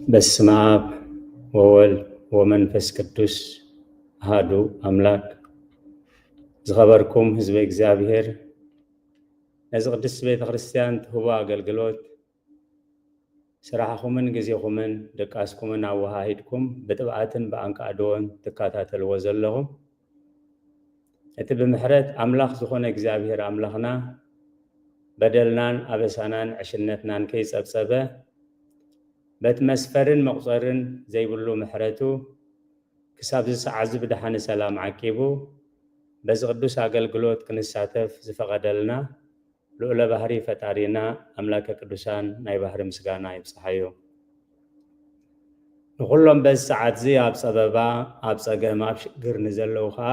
በስመ አብ ወወልድ ወመንፈስ ቅዱስ አሐዱ አምላክ። ዝኸበርኩም ህዝበ እግዚኣብሔር፣ ነዚ ቅድስቲ ቤተ ክርስቲያን ትህቦ ኣገልግሎት ስራሕኹምን ግዜኹምን ድቃስኩምን ኣወሃሂድኩም ብጥብዓትን ብኣንቃዕድዎን ትከታተልዎ ዘለኹም፣ እቲ ብምሕረት ኣምላኽ ዝኾነ እግዚኣብሔር ኣምላኽና በደልናን ኣበሳናን ዕሽነትናን ከይጸብጸበ፣ በቲ መስፈርን መቑጸርን ዘይብሉ ምሕረቱ ክሳብ እዚ ሰዓት እዚ ብደሓን ሰላም ዓቂቡ በዚ ቅዱስ ኣገልግሎት ክንሳተፍ ዝፈቐደልና ልዑለ ባህሪ ፈጣሪና ኣምላከ ቅዱሳን ናይ ባህሪ ምስጋና ይብጽሓዮ። ንኹሎም በዚ ሰዓት እዚ ኣብ ጸበባ፣ ኣብ ጸገም፣ ኣብ ሽግር ንዘለዉ ኸኣ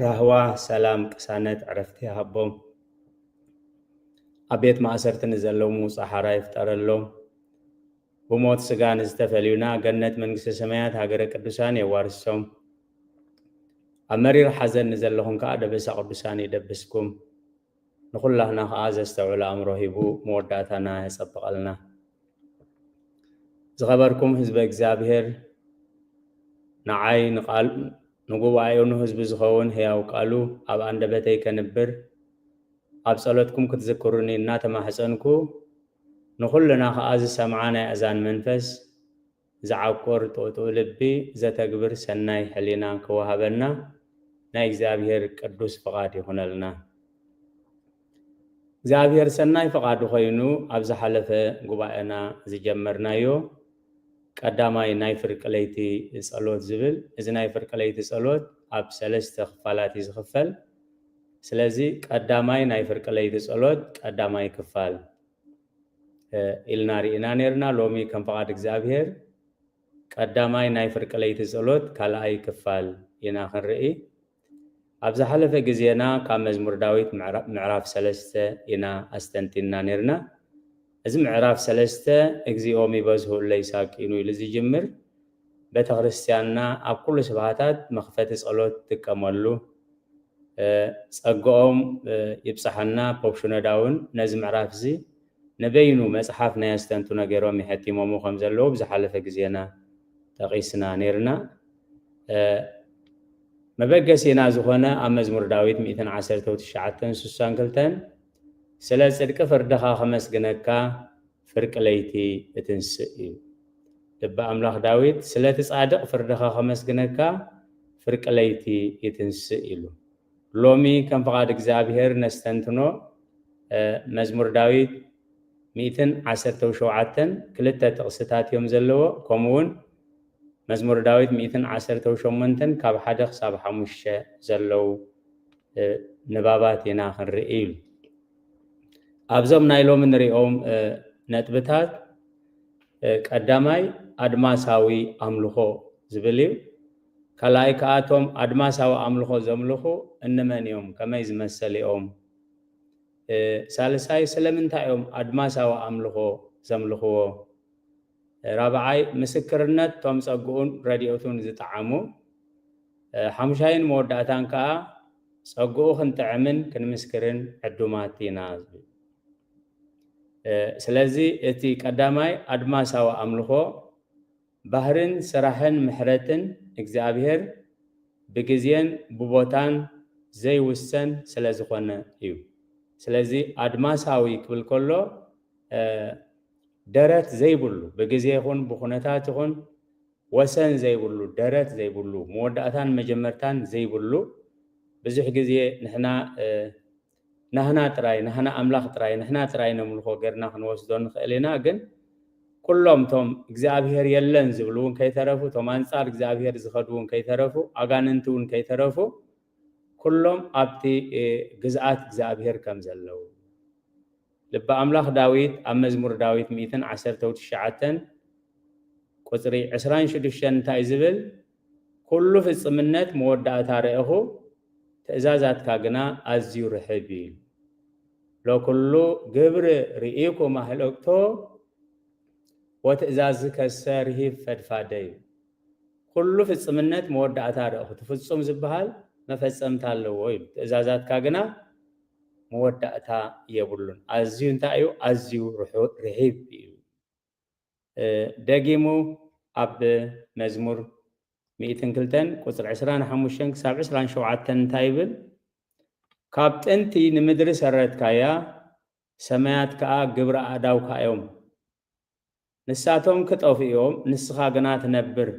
ራህዋ፣ ሰላም፣ ቅሳነት፣ ዕረፍቲ ይሃቦም። ኣብ ቤት ማእሰርቲ ንዘለዉ ምውጻእ ሓራ ይፍጠረሎም። ብሞት ስጋ ንዝተፈልዩና ገነት መንግስተ ሰማያት ሃገረ ቅዱሳን የዋርሶም። ኣብ መሪር ሓዘን ንዘለኹም ከኣ ደበሳ ቅዱሳን ይደብስኩም። ንኹላህና ከኣ ዘስተውዕል ኣእምሮ ሂቡ መወዳእታና የጸብቐልና። ዝኸበርኩም ህዝበ እግዚኣብሔር፣ ንዓይ ንቃል-፣ ንጉባኤኡ ንህዝቡ ዝኸውን ህያው ቃሉ ኣብ ኣንደበተይ ከንብር ኣብ ጸሎትኩም ክትዝክሩኒ እናተማሕጸንኩ፣ ንኹልና ከኣ ዝሰምዓ ናይ ኣእዛን መንፈስ ዝዓቁር ጥውጥው ልቢ ዘተግብር ሰናይ ሕሊና ክወሃበና ናይ እግዚኣብሔር ቅዱስ ፍቓድ ይኹነልና። እግዚኣብሔር ሰናይ ፍቓዱ ኮይኑ ኣብ ዝሓለፈ ጉባኤና ዝጀመርናዮ ቀዳማይ ናይ ፍርቂ ለይቲ ጸሎት ዝብል፣ እዚ ናይ ፍርቂ ለይቲ ጸሎት ኣብ ሰለስተ ክፋላት እዩ ዝኽፈል። ስለዚ ቀዳማይ ናይ ፍርቂ ለይቲ ጸሎት ቀዳማይ ክፋል፣ እ፣ ኢልና ርኢና ነይርና። ሎሚ ከም ፍቓድ እግዚኣብሔር ቀዳማይ ናይ ፍርቂ ለይቲ ጸሎት ካልኣይ ክፋል ኢና ክንርኢ። ኣብ ዝሓለፈ ግዜና ካብ መዝሙር ዳዊት ምዕራ-፣ ምዕራፍ ሰለስተ ኢና ኣስተንቲንና ነይርና። እዚ ምዕራፍ ሰለስተ "እግዚኦም ይበዝሑ እለ ይሳቅዩኑ" ኢሉ ዝጅምር፣ ቤተ ክርስቲያንና ኣብ ኩሉ ስብሃታት መኽፈቲ ጸሎት ትጥቀመሉ። እ፣ ጸግኦም፣ እ፣ ይብጽሓና። ፖፕ ሽኖዳ እውን ነዚ ምዕራፍ እዚ ንበይኑ መጽሓፍ ናይ ኣስተንትኖ ገይሮም የሐቲሞሙ ከም ዘለዉ ብዝሓለፈ ግዜና ጠቒስና ነይርና። እ፣ መበገሲና ዝኾነ ኣብ መዝሙር ዳዊት ሚእትን ዓሰርተ ትሽዓተን ስሳን ክልተን "ስለ ጽድቂ ፍርድኻ ከመስግነካ ፍርቂ ለይቲ እትንስእ" እዩ። ልበ ኣምላኽ ዳዊት "ስለቲ ጻድቕ ፍርድኻ ከመስግነካ ፍርቂ ለይቲ ይትንስእ" ኢሉ። ሎሚ ከም ፍቓድ እግዚኣብሔር ነስተንትኖ፣ እ፣ መዝሙር ዳዊት ሚእትን ዓሰርተ ሸውዓተን ክልተ ጥቕስታት እዮም ዘለዎ። ከምኡ እውን መዝሙር ዳዊት ሚእትን ዓሰርተ ሸሞንተን ካብ ሓደ ክሳብ ሓሙሽተ ዘለዉ፣ እ፣ ንባባት ኢና ክንርኢ ኢሉ። ኣብዞም ናይ ሎሚ ንሪኦም፣ እ፣ ነጥብታት፣ እ፣ ቀዳማይ ኣድማሳዊ ኣምልኾ ዝብል እዩ። ካልኣይ ከኣ እቶም ኣድማሳዊ ኣምልኾ ዘምልኹ እንመን እዮም? ከመይ ዝመሰሉ እዮም? እ፣ ሳልሳይ ስለምንታይ እዮም ኣድማሳዊ ኣምልኾ ዘምልኽዎ? ራብዓይ ምስክርነት እቶም ጸግኡን ረድኤቱን ዝጠዓሙ። እ፣ ሓሙሻይን መወዳእታን ከኣ ጸግኡ ክንጥዕምን ክንምስክርን ዕዱማት ኢና ዝብል። እ፣ ስለዚ እቲ ቀዳማይ ኣድማሳዊ ኣምልኾ ባህርን ስራሕን ምሕረትን እግዚኣብሔር ብግዜን ብቦታን ዘይውሰን ስለ ዝኾነ እዩ። ስለዚ ኣድማሳዊ ክብል ከሎ፣ እ፣ ደረት ዘይብሉ፣ ብግዜ ይኹን ብኹነታት ይኹን ወሰን ዘይብሉ፣ ደረት ዘይብሉ፣ መወዳእታን መጀመርታን ዘይብሉ፣ ብዙሕ ግዜ ንሕና፣ እ፣ ናህና ጥራይ፣ ናህና ኣምላኽ ጥራይ፣ ንሕና ጥራይ ነምልኾ ጌርና ክንወስዶ ንኽእል ኢና። ግን ኩሎም እቶም እግዚኣብሔር የለን ዝብሉ እውን ከይተረፉ፣ እቶም ኣንጻር እግዚኣብሔር ዝኸዱ እውን ከይተረፉ፣ ኣጋንንቲ እውን ከይተረፉ፣ ኩሎም ኣብቲ፣ እ፣ ግዝኣት እግዚኣብሔር ከም ዘለዉ። ልበ ኣምላኽ ዳዊት ኣብ መዝሙር ዳዊት ሚእትን ዓሰርተ ትሽዓተን ቁጽሪ ዕስራን ሽዱሽተን እንታይ ዝብል? "ኩሉ ፍጽምነት መወዳእታ ረእኹ፣ ትእዛዛትካ ግና ኣዝዩ ርሕብ እዩ" ኢሉ። "ለኩሉ ግብር ርኢኩ ማህለቅቶ፣ ወትእዛዝከሰ ርሂብ ፈድፋደ" እዩ። ኩሉ ፍጽምነት መወዳእታ ረእኹ፣ እቲ ፍጹም ዝበሃል መፈጸምታ ኣለዎ እዩ። ትእዛዛትካ ግና መወዳእታ የብሉን። ኣዝዩ እንታይ እዩ? ኣዝዩ ርሑ-፣ ርሒብ እዩ። ደጊሙ ኣብ መዝሙር ሚእትን ክልተን ቁፅሪ ዕስራን ሓሙሽተን ክሳብ ዕስራን ሸውዓተን እንታይ ይብል? ካብ ጥንቲ ንምድሪ ሰረትካያ፣ ሰማያት ከዓ ግብሪ ኣእዳውካ እዮም። ንሳቶም ክጠፍኡ እዮም፣ ንስኻ ግና ትነብር።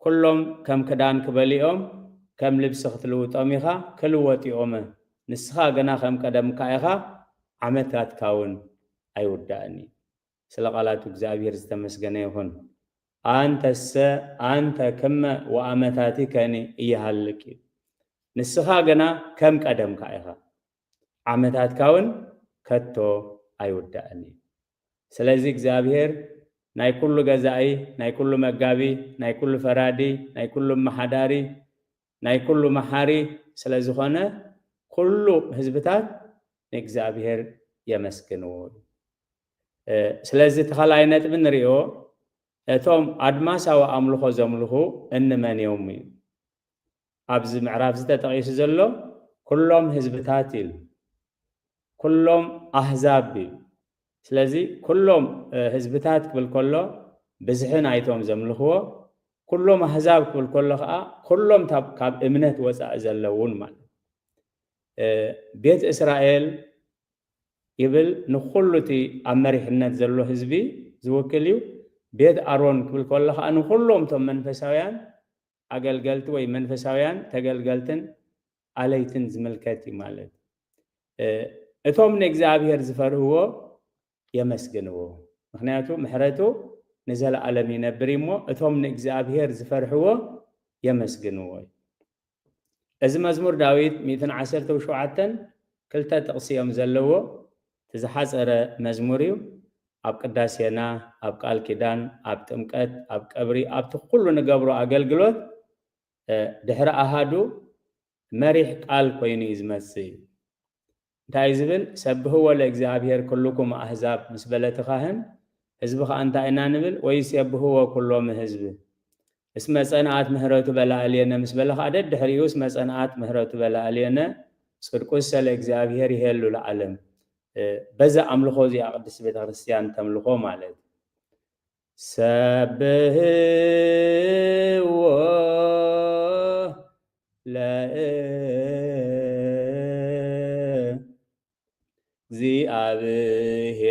ኩሎም ከም ክዳን ክበልዮም፣ ከም ልብሲ ክትልውጦም ኢኻ፣ ክልወጡ እዮም። ንስኻ ግና ከም ቀደምካ ኢኻ፣ ዓመታትካ እውን ኣይውዳእን እዩ። ስለ ቃላቱ እግዚኣብሔር ዝተመስገነ ይኹን። ኣንተሰ ኣንተ ክመ ወኣመታቲከኒ እይሃልቅ እዩ። ንስኻ ግና ከም ቀደምካ ኢኻ፣ ዓመታትካ እውን ከቶ ኣይውዳእን እዩ። ስለዚ እግዚኣብሔር ናይ ኩሉ ገዛኢ፣ ናይ ኩሉ መጋቢ፣ ናይ ኩሉ ፈራዲ፣ ናይ ኩሉ መሓዳሪ፣ ናይ ኩሉ መሓሪ ስለ ዝኾነ ኩሉ ህዝብታት ንእግዚኣብሔር የመስግንዎ። ስለዚ እቲ ካልኣይ ነጥቢ ንሪኦ፣ እቶም ኣድማሳዊ ኣምልኾ ዘምልኹ እንመን እዮም እዩ። ኣብዚ ምዕራፍ እዚ ተጠቒሱ ዘሎ ኩሎም ህዝብታት ኢሉ፣ ኩሎም ኣህዛብ እዩ። ስለዚ ኩሎም ህዝብታት ክብል ከሎ ብዝሒ ናይቶም ዘምልኽዎ፣ ኩሎም ኣህዛብ ክብል ከሎ ከዓ ኩሎም ካብ እምነት ወፃኢ ዘለውን ማለት። ቤት እስራኤል ይብል ንኩሉ እቲ ኣብ መሪሕነት ዘሎ ህዝቢ ዝውክል እዩ። ቤት ኣሮን ክብል ከሎ ከዓ ንኩሎም እቶም መንፈሳውያን ኣገልገልቲ ወይ መንፈሳውያን ተገልገልትን ኣለይትን ዝምልከት እዩ ማለት። እቶም ንእግዚኣብሔር ዝፈርህዎ የመስግንዎ፣ ምክንያቱ ምሕረቱ ንዘለኣለም ይነብር እሞ እቶም ንእግዚኣብሔር ዝፈርሕዎ የመስግንዎ እዩ። እዚ መዝሙር ዳዊት ሚእትን ዓሰርተ ሸውዓተን ክልተ ጥቕሲ እዮም ዘለዎ። እቲ ዝሓፀረ መዝሙር እዩ። ኣብ ቅዳሴና፣ ኣብ ቃል ኪዳን፣ ኣብ ጥምቀት፣ ኣብ ቀብሪ፣ ኣብቲ ኩሉ ንገብሮ ኣገልግሎት ድሕሪ ኣሃዱ መሪሕ ቃል ኮይኑ እዩ ዝመፅእ። እንታይ ዝብል? ሰብህዎ ለእግዚኣብሔር ኩልኩም ኣህዛብ ምስ በለ እቲ ካህን፣ ህዝቢ ከዓ እንታይ ኢና ንብል? ወይስ የብህዎ ኩሎም ህዝቢ? እስመ ጸንዓት ምህረቱ በላዕሌነ ምስ በለ ከዓ ደድሕሪኡ እስመ ጸንዓት ምህረቱ በላዕሌነ ጽድቁሰ ለእግዚኣብሔር ይሄሉ ለዓለም። በዛ ኣምልኾ እዚኣ ቅድስት ቤተክርስትያን ተምልኾ ማለት። ሰብህዎ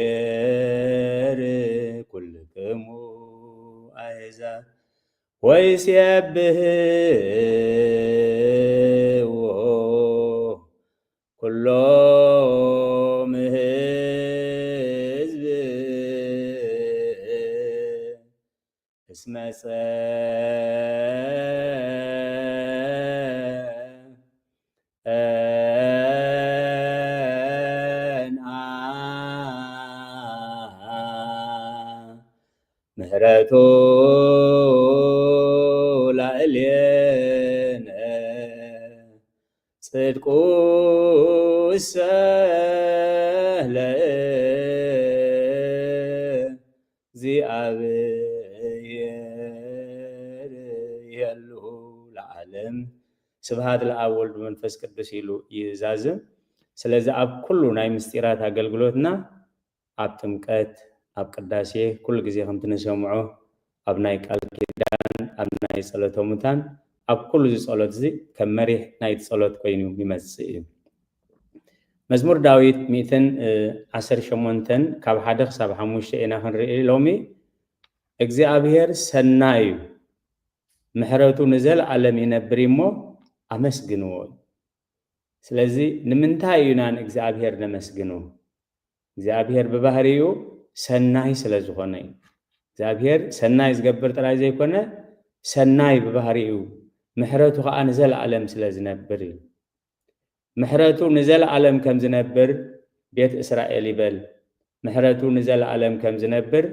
ለእግዚኣብሔር ኩልክሙ ኣሕዛብ ወይሴብሕዎ ኩሎም ህዝብ እስመ ጸንዓ ምህረቱ ላዕሌነ ጽድቁሰ ለእግዚኣብሔር ይሄሉ ለዓለም። ስብሐት ለአብ ወልድ መንፈስ ቅዱስ ኢሉ ይዛዝም። ስለዚ ኣብ ኩሉ ናይ ምስጢራት ኣገልግሎትና፣ ኣብ ጥምቀት፣ ኣብ ቅዳሴ፣ ኩሉ ግዜ ከምቲ ንሰምዖ፣ ኣብ ናይ ቃል ኪዳን፣ ኣብ ናይ ጸሎተ ሙታን፣ ኣብ ኩሉ እዚ ጸሎት እዚ ከም መሪሕ ናይቲ ጸሎት ኮይኑ ይመጽእ እዩ። መዝሙር ዳዊት ሚእትን ዓሰርተ ሸሞንተን ካብ ሓደ ክሳብ ሓሙሽተ ኢና ክንርኢ ሎሚ። እግዚኣብሔር ሰናይ እዩ፣ ምሕረቱ ንዘለዓለም ይነብር እሞ ኣመስግንዎ። ስለዚ ንምንታይ ኢና ንእግዚኣብሔር ነመስግኖ? እግዚኣብሔር ብባህሪኡ ሰናይ ስለ ዝኾነ እዩ። እግዚኣብሔር ሰናይ ዝገብር ጥራይ ዘይኮነ፣ ሰናይ ብባህሪኡ፣ ምሕረቱ ኸዓ ንዘለዓለም ስለ ዝነብር እዩ። ምሕረቱ ንዘለዓለም ከም ዝነብር ቤት እስራኤል ይበል። ምሕረቱ ንዘለዓለም ከም ዝነብር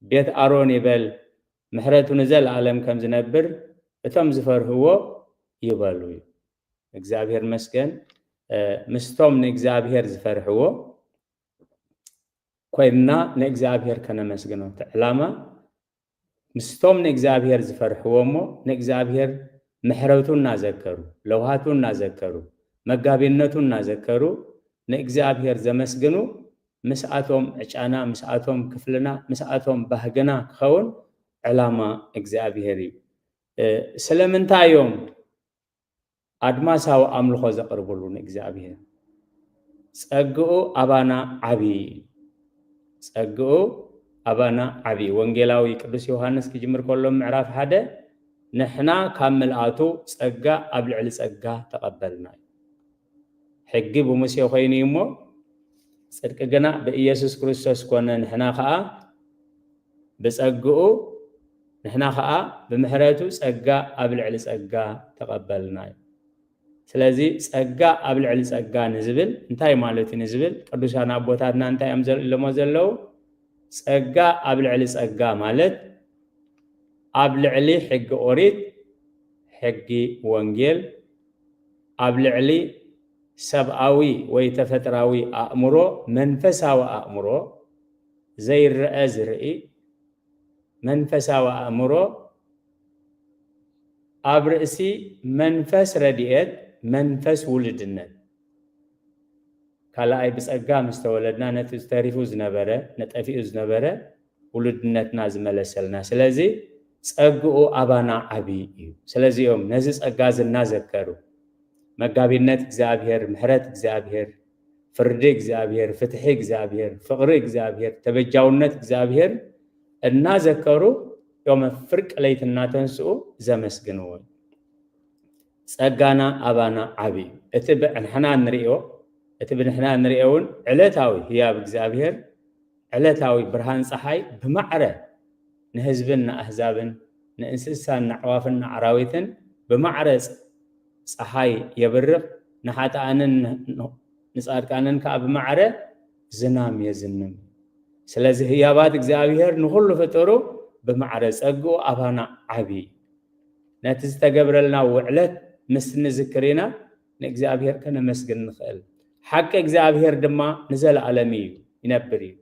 ቤት ኣሮን ይበል። ምሕረቱ ንዘለዓለም ከም ዝነብር እቶም ዝፈርህዎ ይበሉ እዩ። እግዚኣብሔር መስገን። ምስቶም ንእግዚኣብሔር ዝፈርሕዎ ኮይንና ንእግዚኣብሔር ከነመስግኖ። እቲ ዕላማ ምስቶም ንእግዚኣብሔር ዝፈርሕዎ እሞ ንእግዚኣብሔር ምሕረቱ እናዘከሩ፣ ለውሃቱ እናዘከሩ፣ መጋቢነቱ እናዘከሩ ንእግዚኣብሔር ዘመስግኑ ምስኣቶም ዕጫና፣ ምስኣቶም ክፍልና፣ ምስኣቶም ባህግና ክኸውን ዕላማ እግዚኣብሔር እዩ። እ፣ ስለምንታይ እዮም ኣድማሳዊ ኣምልኾ ዘቕርብሉ ንእግዚኣብሔር? ጸግኡ ኣባና ዓቢ እዩ። ጸግኡ ኣባና ዓቢ እዩ። ወንጌላዊ ቅዱስ ዮሃንስ ክጅምር ከሎ ምዕራፍ ሓደ፣ ንሕና ካብ ምልኣቱ ጸጋ ኣብ ልዕሊ ጸጋ ተቐበልና እዩ። ሕጊ ብሙሴ ኮይኑ እዩ እሞ፣ ጽድቂ ግና ብኢየሱስ ክርስቶስ ኮነ። ንሕና ኸኣ ብጸግኡ፣ ንሕና ኸኣ ብምሕረቱ ጸጋ ኣብ ልዕሊ ጸጋ ተቐበልና እዩ። ስለዚ ጸጋ ኣብ ልዕሊ ጸጋ ንዝብል እንታይ ማለት እዩ ንዝብል፣ ቅዱሳን ኣቦታትና እንታይ እዮም ዘል-፣ ኢሎሞ ዘለዉ? ጸጋ ኣብ ልዕሊ ጸጋ ማለት ኣብ ልዕሊ ሕጊ ኦሪት፣ ሕጊ ወንጌል፣ ኣብ ልዕሊ ሰብኣዊ ወይ ተፈጥራዊ ኣእምሮ፣ መንፈሳዊ ኣእምሮ፣ ዘይረአ ዝርኢ መንፈሳዊ ኣእምሮ፣ ኣብ ርእሲ መንፈስ ረድኤት፣ መንፈስ ውሉድነት። ካልኣይ ብጸጋ ምስ ተወለድና ነቲ ተሪፉ ዝነበረ፣ ነጠፊኡ ዝነበረ ውሉድነትና ዝመለሰልና። ስለዚ ጸግኡ ኣባና ዓቢ እዩ። ስለዚ እዮም ነዚ ጸጋ እዚ እናዘከሩ፣ መጋቢነት እግዚኣብሔር፣ ምሕረት እግዚኣብሔር፣ ፍርዲ እግዚኣብሔር፣ ፍትሒ እግዚኣብሔር፣ ፍቕሪ እግዚኣብሔር፣ ተበጃውነት እግዚኣብሔር እናዘከሩ እዮም ፍርቂ ለይቲ እናተንስኡ ዘመስግንዎ። ጸጋና ኣባና ዓቢ እዩ። እቲ ብንሕና እንርእዮ፣ እቲ ብንሕና እንርእዮ እውን ዕለታዊ ህያብ እግዚኣብሔር፣ ዕለታዊ ብርሃን ጸሓይ ብማዕረ ንህዝብን ንኣህዛብን፣ ንእንስሳን ንኣዕዋፍን ንኣራዊትን ብማዕረ ጸ-፣ ጸሓይ የብርቕ፣ ንሓጥኣንን ን-፣ ንጻድቃንን ከኣ ብማዕረ ዝናም የዝንም። ስለዚ ህያባት እግዚኣብሔር ንኹሉ ፍጡሩ ብማዕረ ጸግኡ ኣባና ዓቢ እዩ። ነቲ ዝተገብረልና ውዕለት ምስ ንዝክር ኢና ንእግዚኣብሔር ከነመስግን ንኽእል። ሓቂ እግዚኣብሔር ድማ ንዘለኣለም እዩ፣ ይነብር እዩ።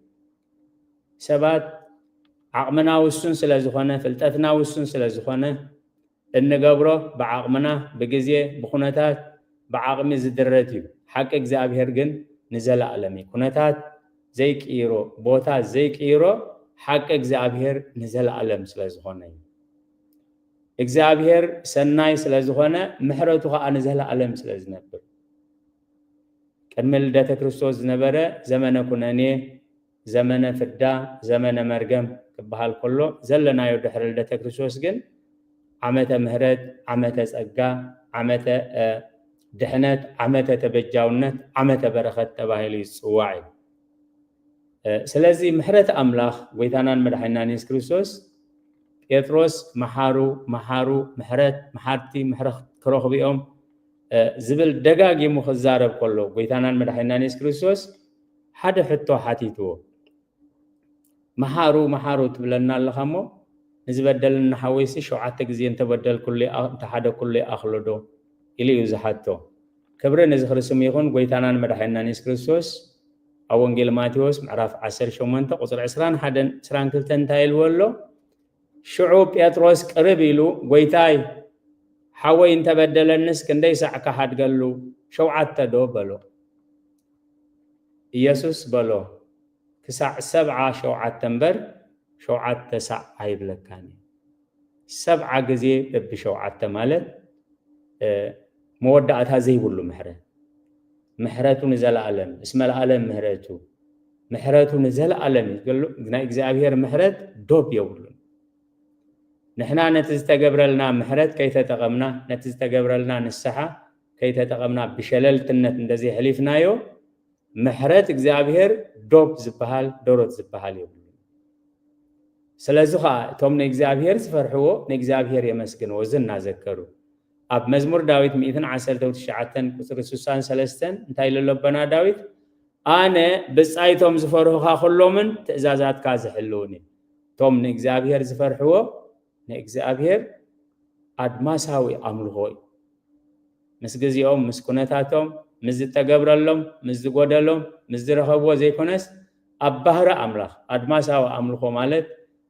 ሰባት ዓቕምና ውሱን ስለ ዝኾነ፣ ፍልጠትና ውሱን ስለ ዝኾነ፣ እንገብሮ ብዓቕምና፣ ብግዜ፣ ብኹነታት፣ ብዓቕሚ ዝድረት እዩ። ሓቂ እግዚኣብሔር ግን ንዘለኣለም እዩ። ኩነታት ዘይቅይሮ፣ ቦታ ዘይቅይሮ፣ ሓቂ እግዚኣብሔር ንዘለኣለም ስለ ዝኾነ እዩ። እግዚኣብሔር ሰናይ ስለ ዝኾነ፣ ምሕረቱ ኸኣ ንዘለኣለም ስለ ዝነብር። ቅድሚ ልደተ ክርስቶስ ዝነበረ ዘመነ ኩነኔ፣ ዘመነ ፍዳ፣ ዘመነ መርገም ክበሃል ከሎ፣ ዘለናዮ ድሕሪ ልደተ ክርስቶስ ግን ዓመተ ምሕረት፣ ዓመተ ጸጋ፣ ዓመተ፣ እ፣ ድሕነት፣ ዓመተ ተበጃውነት፣ ዓመተ በረኸት ተባሂሉ ይጽዋዕ እዩ። እ፣ ስለዚ ምሕረት ኣምላኽ ጎይታናን መድሓኒናን የሱስ ክርስቶስ፣ ጴጥሮስ መሓሩ፣ መሓሩ፣ ምሕረት፣ መሓርቲ፣ ምሕረት ክረኽቡ እዮም፣ እ፣ ዝብል ደጋጊሙ ክዛረብ ከሎ፣ ጎይታናን መድሓኒናን የሱስ ክርስቶስ ሓደ ሕቶ ሓቲትዎ። መሓሩ፣ መሓሩ ትብለና ኣለኻ እሞ፣ ንዝበደለኒ ሓወይሲ ሸውዓተ ግዜ እንተበደልኩሉ ይኣ-፣ እንተሓደኩሉ ይኣኽሎ ዶ? ኢሉ እዩ ዝሓቶ። ክብሪ ንዝኽሪ ስሙ ይኹን። ጎይታናን መድሓኒናን የሱስ ክርስቶስ ኣብ ወንጌል ማቴዎስ ምዕራፍ ዓሰርተ ሸሞንተ ቁጽሪ ዕስራን ሓደን ዕስራን ክልተን እንታይ ኢልዎ ኣሎ? ሽዑ ጴጥሮስ ቅርብ ኢሉ፣ "ጎይታይ፣ ሓወይ እንተበደለንስ ክንደይ ሳዕ ክሓድገሉ? ሸውዓተ ዶ?" በሎ። ኢየሱስ በሎ፣ "ክሳዕ ሰብዓ ሸውዓተ እምበር፣ ሸውዓተ ሳዕ ኣይብለካን እየ።" ሰብዓ ግዜ በብሸውዓተ ማለት፣ እ፣ መወዳእታ ዘይብሉ ምሕረት። ምሕረቱ ንዘለኣለም፣ እስመ ለኣለም ምሕረቱ። ምሕረቱ ንዘለኣለም እዩ። ገሉ-፣ ናይ እግዚኣብሔር ምሕረት ዶብ የብሉን። ንሕና ነቲ ዝተገብረልና ምሕረት ከይተጠቐምና፣ ነቲ ዝተገብረልና ንስሓ ከይተጠቐምና፣ ብሸለልትነት እንደዘይሕሊፍናዮ፣ ምሕረት እግዚኣብሔር ዶብ ዝበሃል፣ ደሮት ዝበሃል የብሉን። ስለዚ ኸኣ እቶም ንእግዚኣብሔር ዝፈርሕዎ ንእግዚኣብሔር የመስግንዎ፣ እዚ እናዘከሩ። ኣብ መዝሙር ዳዊት ሚእትን ዓሰርተ ትሽዓተን ቁጽሪ ስሳን ሰለስተን እንታይ ኢሉ ኣሎ ኣቦና ዳዊት? "ኣነ ብጻይቶም ዝፈርሁኻ ኩሎምን ትእዛዛትካ ዝሕልዉን እዮም።" እቶም ንእግዚኣብሔር ዝፈርሕዎ ንእግዚኣብሔር ኣድማሳዊ ኣምልኾ እዩ። ምስ ግዜኦም፣ ምስ ኩነታቶም፣ ምስ ዝተገብረሎም፣ ምስ ዝጎደሎም፣ ምስ ዝረኸብዎ ዘይኮነስ፣ ኣብ ባህሪ ኣምላኽ ኣድማሳዊ ኣምልኾ ማለት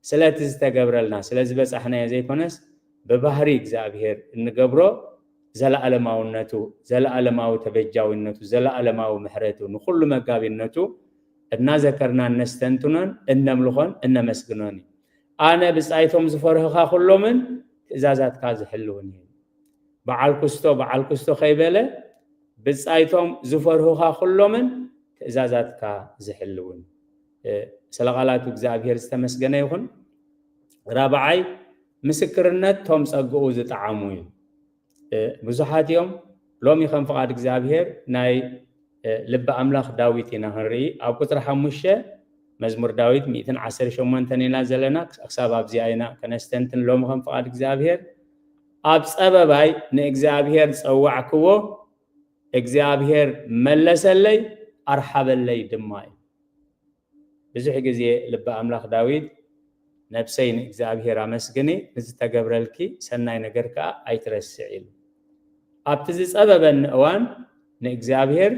ስለቲ ዝተገብረልና፣ ስለ ዝበጻሕናዮ ዘይኮነስ፣ ብባህሪ እግዚኣብሔር እንገብሮ ዘለኣለማውነቱ፣ ዘለኣለማዊ ተበጃዊነቱ፣ ዘለኣለማዊ ምሕረቱ፣ ንኹሉ መጋቢነቱ እናዘከርና እነስተንትኖን እነምልኾን እነመስግኖን እዩ። ኣነ ብጻይቶም ዝፈርሁኻ ኩሎምን ትእዛዛትካ ዝሕልውን እዩ። በዓል ኩስቶ በዓል ኩስቶ ከይበለ ብጻይቶም ዝፈርሁኻ ኩሎምን ትእዛዛትካ ዝሕልውን። ስለ ቃላቱ እግዚኣብሔር ዝተመስገነ ይኹን። ራብዓይ፣ ምስክርነት ቶም ጸግኡ ዝጠዓሙ እዩ። ብዙሓት እዮም። ሎሚ ከም ፍቓድ እግዚኣብሔር ናይ ልቢ ኣምላኽ ዳዊት ኢና ክንርኢ። ኣብ ቁፅሪ ሓሙሽተ መዝሙር ዳዊት ሚእትን ዓሰርተ ሸሞንተን ኢና ዘለና። ክሳብ ኣብዚኣ ኢና ከነስተንትን። ሎሚ ከም ፍቓድ እግዚኣብሔር ኣብ ጸበባይ ንእግዚኣብሔር ጸዋዕክዎ፣ እግዚኣብሔር መለሰለይ ኣርሓበለይ ድማ እዩ። ብዙሕ ግዜ ልቢ ኣምላኽ ዳዊት ነብሰይ ንእግዚኣብሔር ኣመስግኒ፣ ንዝተገብረልኪ ሰናይ ነገር ከኣ ኣይትረስዕ ኢሉ። ኣብቲ ዝጸበበኒ እዋን ንእግዚኣብሔር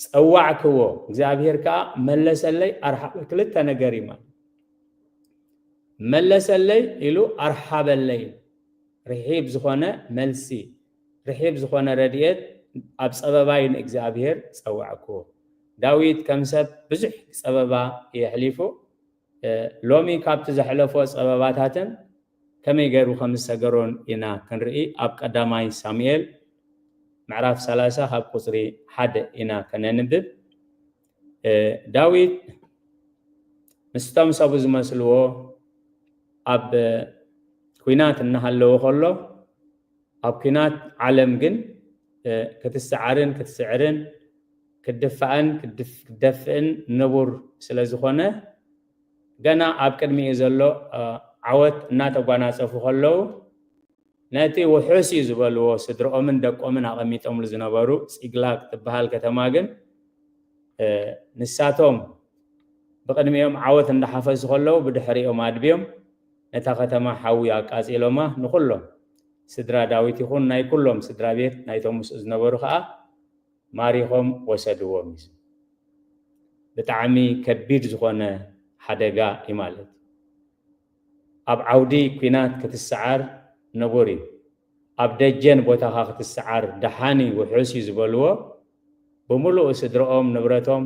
ጸዋዕክዎ፣ እግዚኣብሔር ከኣ መለሰለይ ኣርሓበ። ክልተ ነገር እዩ ማለት። መለሰለይ ኢሉ ኣርሓበለይ። ርሒብ ዝኾነ መልሲ፣ ርሒብ ዝኾነ ረድኤት ኣብ ጸበባይ ንእግዚኣብሔር ጸዋዕክዎ። ዳዊት ከም ሰብ ብዙሕ ጸበባ የሕሊፉ። ሎሚ ካብቲ ዘሕለፎ ጸበባታትን ከመይ ገይሩ ከም ዝሰገሮን ኢና ክንርኢ። ኣብ ቀዳማይ ሳሙኤል ምዕራፍ ሰላሳ ካብ ቁጽሪ ሓደ ኢና ከነንብብ። ዳዊት ምስቶም ሰቡ ዝመስልዎ ኣብ ኲናት እናሃለወ ከሎ፣ ኣብ ኲናት ዓለም ግን ክትስዓርን ክትስዕርን ክትድፋእን ክትደፍእን ንቡር ስለ ዝኾነ፣ ገና ኣብ ቅድሚኡ ዘሎ ዓወት እናተጓናጸፉ ከለዉ፣ ነቲ ውሑስ እዩ ዝበልዎ ስድርኦምን ደቆምን ኣቐሚጦምሉ ዝነበሩ ጺግላግ ትበሃል ከተማ ግን ንሳቶም ብቕድሚኦም ዓወት እንዳሓፈሱ ከለዉ ብድሕሪኦም ኣድብዮም ነታ ከተማ ሓዊ ኣቃጺሎማ። ንኹሎም ስድራ ዳዊት ይኹን ናይ ኩሎም ስድራ ቤት ናይቶም ምስኡ ዝነበሩ ከኣ ማሪኾም ወሰድዎም እዩ። ብጣዕሚ ከቢድ ዝኾነ ሓደጋ እዩ ማለት። ኣብ ዓውዲ ኲናት ክትሰዓር ንቡር እዩ። ኣብ ደጀን ቦታኻ ክትሰዓር ደሓን እዩ፣ ውሑስ እዩ ዝበልዎ ብምሉኡ ስድርኦም ንብረቶም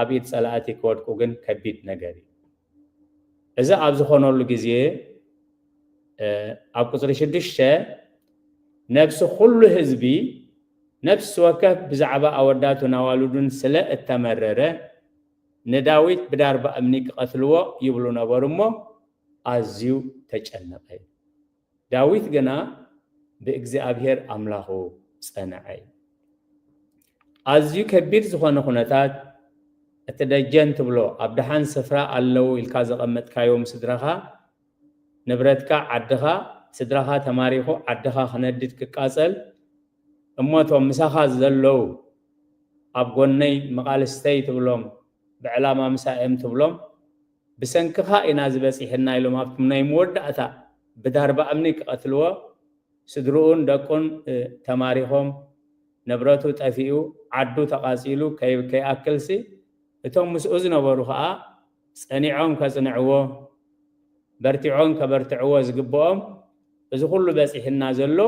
ኣብ ኢድ ጸላእቲ ክወድቁ ግን ከቢድ ነገር እዩ። እዚ ኣብ ዝኾነሉ ግዜ ኣብ ቁጽሪ ሽዱሽተ ነብሲ ኩሉ ህዝቢ ነፍሲ ወከፍ ብዛዕባ ኣወዳቱን ኣዋልዱን ስለ እተመረረ ንዳዊት ብዳርባ እምኒ ክቐትልዎ ይብሉ ነበሩ እሞ ኣዝዩ ተጨነቐ። ዳዊት ግና ብእግዚኣብሔር ኣምላኹ ጸንዐ። ኣዝዩ ከቢድ ዝኾነ ኩነታት እቲ ደጀን ትብሎ ኣብ ደሓን ስፍራ ኣለዉ ኢልካ ዘቐመጥካዮም ስድራኻ፣ ንብረትካ፣ ዓድኻ፣ ስድራኻ ተማሪኹ ዓድኻ ክነድድ ክቃጸል እሞ እቶም ምሳኻ ዘለዉ ኣብ ጎነይ መቓልስተይ ትብሎም ብዕላማ ምሳይ እዮም ትብሎም ብሰንክኻ ኢና ዝበጺሕና ኢሎም ኣብቲ ናይ መወዳእታ ብዳርባ እምኒ ክቐትልዎ ስድርኡን ደቁን ተማሪኾም ንብረቱ ጠፊኡ ዓዱ ተቓጺሉ ከይኣክልሲ እቶም ምስኡ ዝነበሩ ኸኣ ጸኒዖም ከጽንዕዎ በርቲዖም ከበርትዕዎ ዝግብኦም እዚ ኩሉ በጺሕና ዘሎ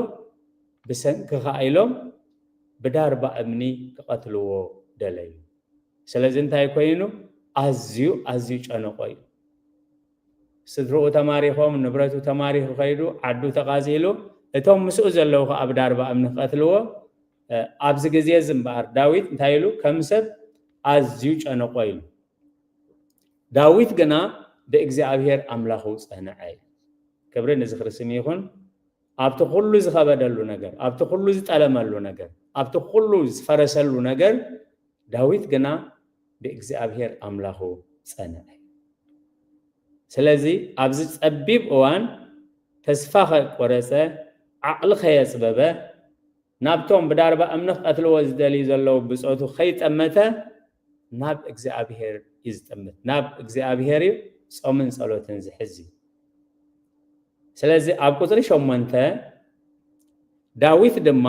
ብሰንክኻ ኢሎም ብዳርባ እምኒ ክቐትልዎ ደለዩ። ስለዚ እንታይ ኮይኑ ኣዝዩ ኣዝዩ ጨነቆ እዩ። ስድርኡ ተማሪኾም ንብረቱ ተማሪኹ ከይዱ ዓዱ ተቓጺሉ እቶም ምስኡ ዘለዉ ከኣ ብዳርባ እምኒ ክቐትልዎ ኣብዚ ግዜ እዚ እምበኣር ዳዊት እንታይ ኢሉ ከም ሰብ ኣዝዩ ጨነቆ ኢሉ። ዳዊት ግና ብእግዚኣብሔር ኣምላኹ ጸንዐ። ክብሪ ንዝኽሪ ስም ይኹን። ኣብቲ ኩሉ ዝኸበደሉ ነገር፣ ኣብቲ ኩሉ ዝጠለመሉ ነገር፣ ኣብቲ ኩሉ ዝፈረሰሉ ነገር ዳዊት ግና ብእግዚኣብሔር ኣምላኹ ጸንዐ። ስለዚ ኣብዚ ጸቢብ እዋን ተስፋ ከይቆረጸ፣ ዓቕሊ ከየጽበበ፣ ናብቶም ብዳርባ እምኒ ክቐትልዎ ዝደልዩ ዘለዉ ብጾቱ ከይጠመተ ናብ እግዚኣብሔር እዩ ዝጥምት። ናብ እግዚኣብሔር እዩ ጾምን ጸሎትን ዝሕዝ እዩ። ስለዚ ኣብ ቁጽሪ ሸሞንተ ዳዊት ድማ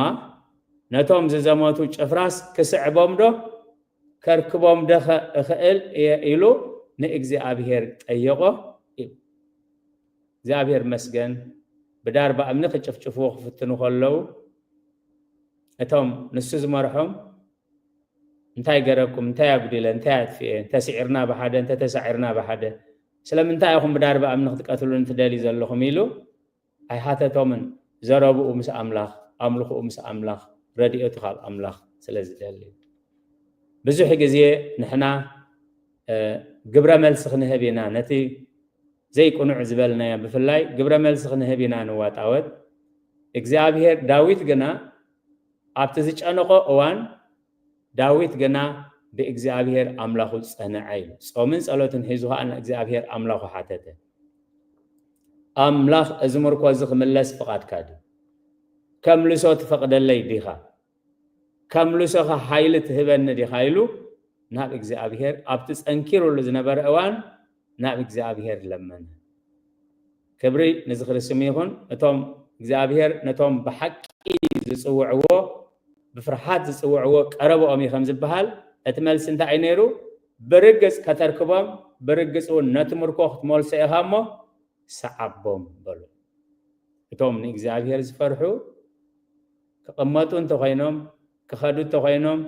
ነቶም ዝዘመቱ ጭፍራስ ክስዕቦም ዶ ከርክቦም ዶ እኽእል እየ ኢሉ ንእግዚኣብሔር ጠየቖ። እግዚኣብሔር መስገን ብዳርባ እምኒ ክጭፍጭፍዎ ክፍትኑ ከለዉ እቶም ንሱ ዝመርሖም እንታይ ገረኩም? እንታይ ኣጉዲለ? እንታይ ኣጥፍኤ? እንተስዒርና ብሓደ፣ እንተተሳዒርና ብሓደ፣ ስለምንታይ ኢኹም ብዳርባ እምኒ ክትቀትሉን ትደልዩ ዘለኹም? ኢሉ ኣይሓተቶምን። ዘረብኡ ምስ ኣምላኽ፣ ኣምልኽኡ ምስ ኣምላኽ፣ ረድኤቱ ካብ ኣምላኽ ስለ ዝደሊ። ብዙሕ ግዜ ንሕና፣ እ፣ ግብረ መልሲ ክንህብ ኢና። ነቲ ዘይቅኑዕ ዝበልናዮ ብፍላይ ግብረ መልሲ ክንህብ ኢና ንዋጣወጥ። እግዚኣብሔር፣ ዳዊት ግና ኣብቲ ዝጨነቖ እዋን፣ ዳዊት ግና ብእግዚኣብሔር ኣምላኹ ጸንዐ ኢሉ። ጾምን ጸሎትን ሒዙ ኸኣ ንእግዚኣብሔር ኣምላኹ ሓተተ። ኣምላኽ፣ እዚ ምርኮ እዚ ክምለስ ፍቓድካ ድዩ? ከምልሶ ትፈቕደለይ ዲኻ? ከምልሶ ኸ ሓይሊ ትህበኒ ዲኻ? ኢሉ ናብ እግዚኣብሔር፣ ኣብቲ ጸንኪሩሉ ዝነበረ እዋን ናብ እግዚኣብሔር ለመነ። ክብሪ ንዝኽሪ ስሙ ይኹን። እቶም እግዚኣብሔር ነቶም ብሓቂ ዝጽውዕዎ፣ ብፍርሓት ዝጽውዕዎ ቀረብኦም እዩ ከም ዝበሃል፣ እቲ መልሲ እንታይ እዩ ነይሩ? ብርግጽ ከተርክቦም፣ ብርግጽ እውን ነቲ ምርኮ ክትመልሶ ኢኻ እሞ ሰዓቦም በሉ። እቶም ንእግዚኣብሔር ዝፈርሑ ክቕመጡ እንተኾይኖም፣ ክኸዱ እንተኾይኖም፣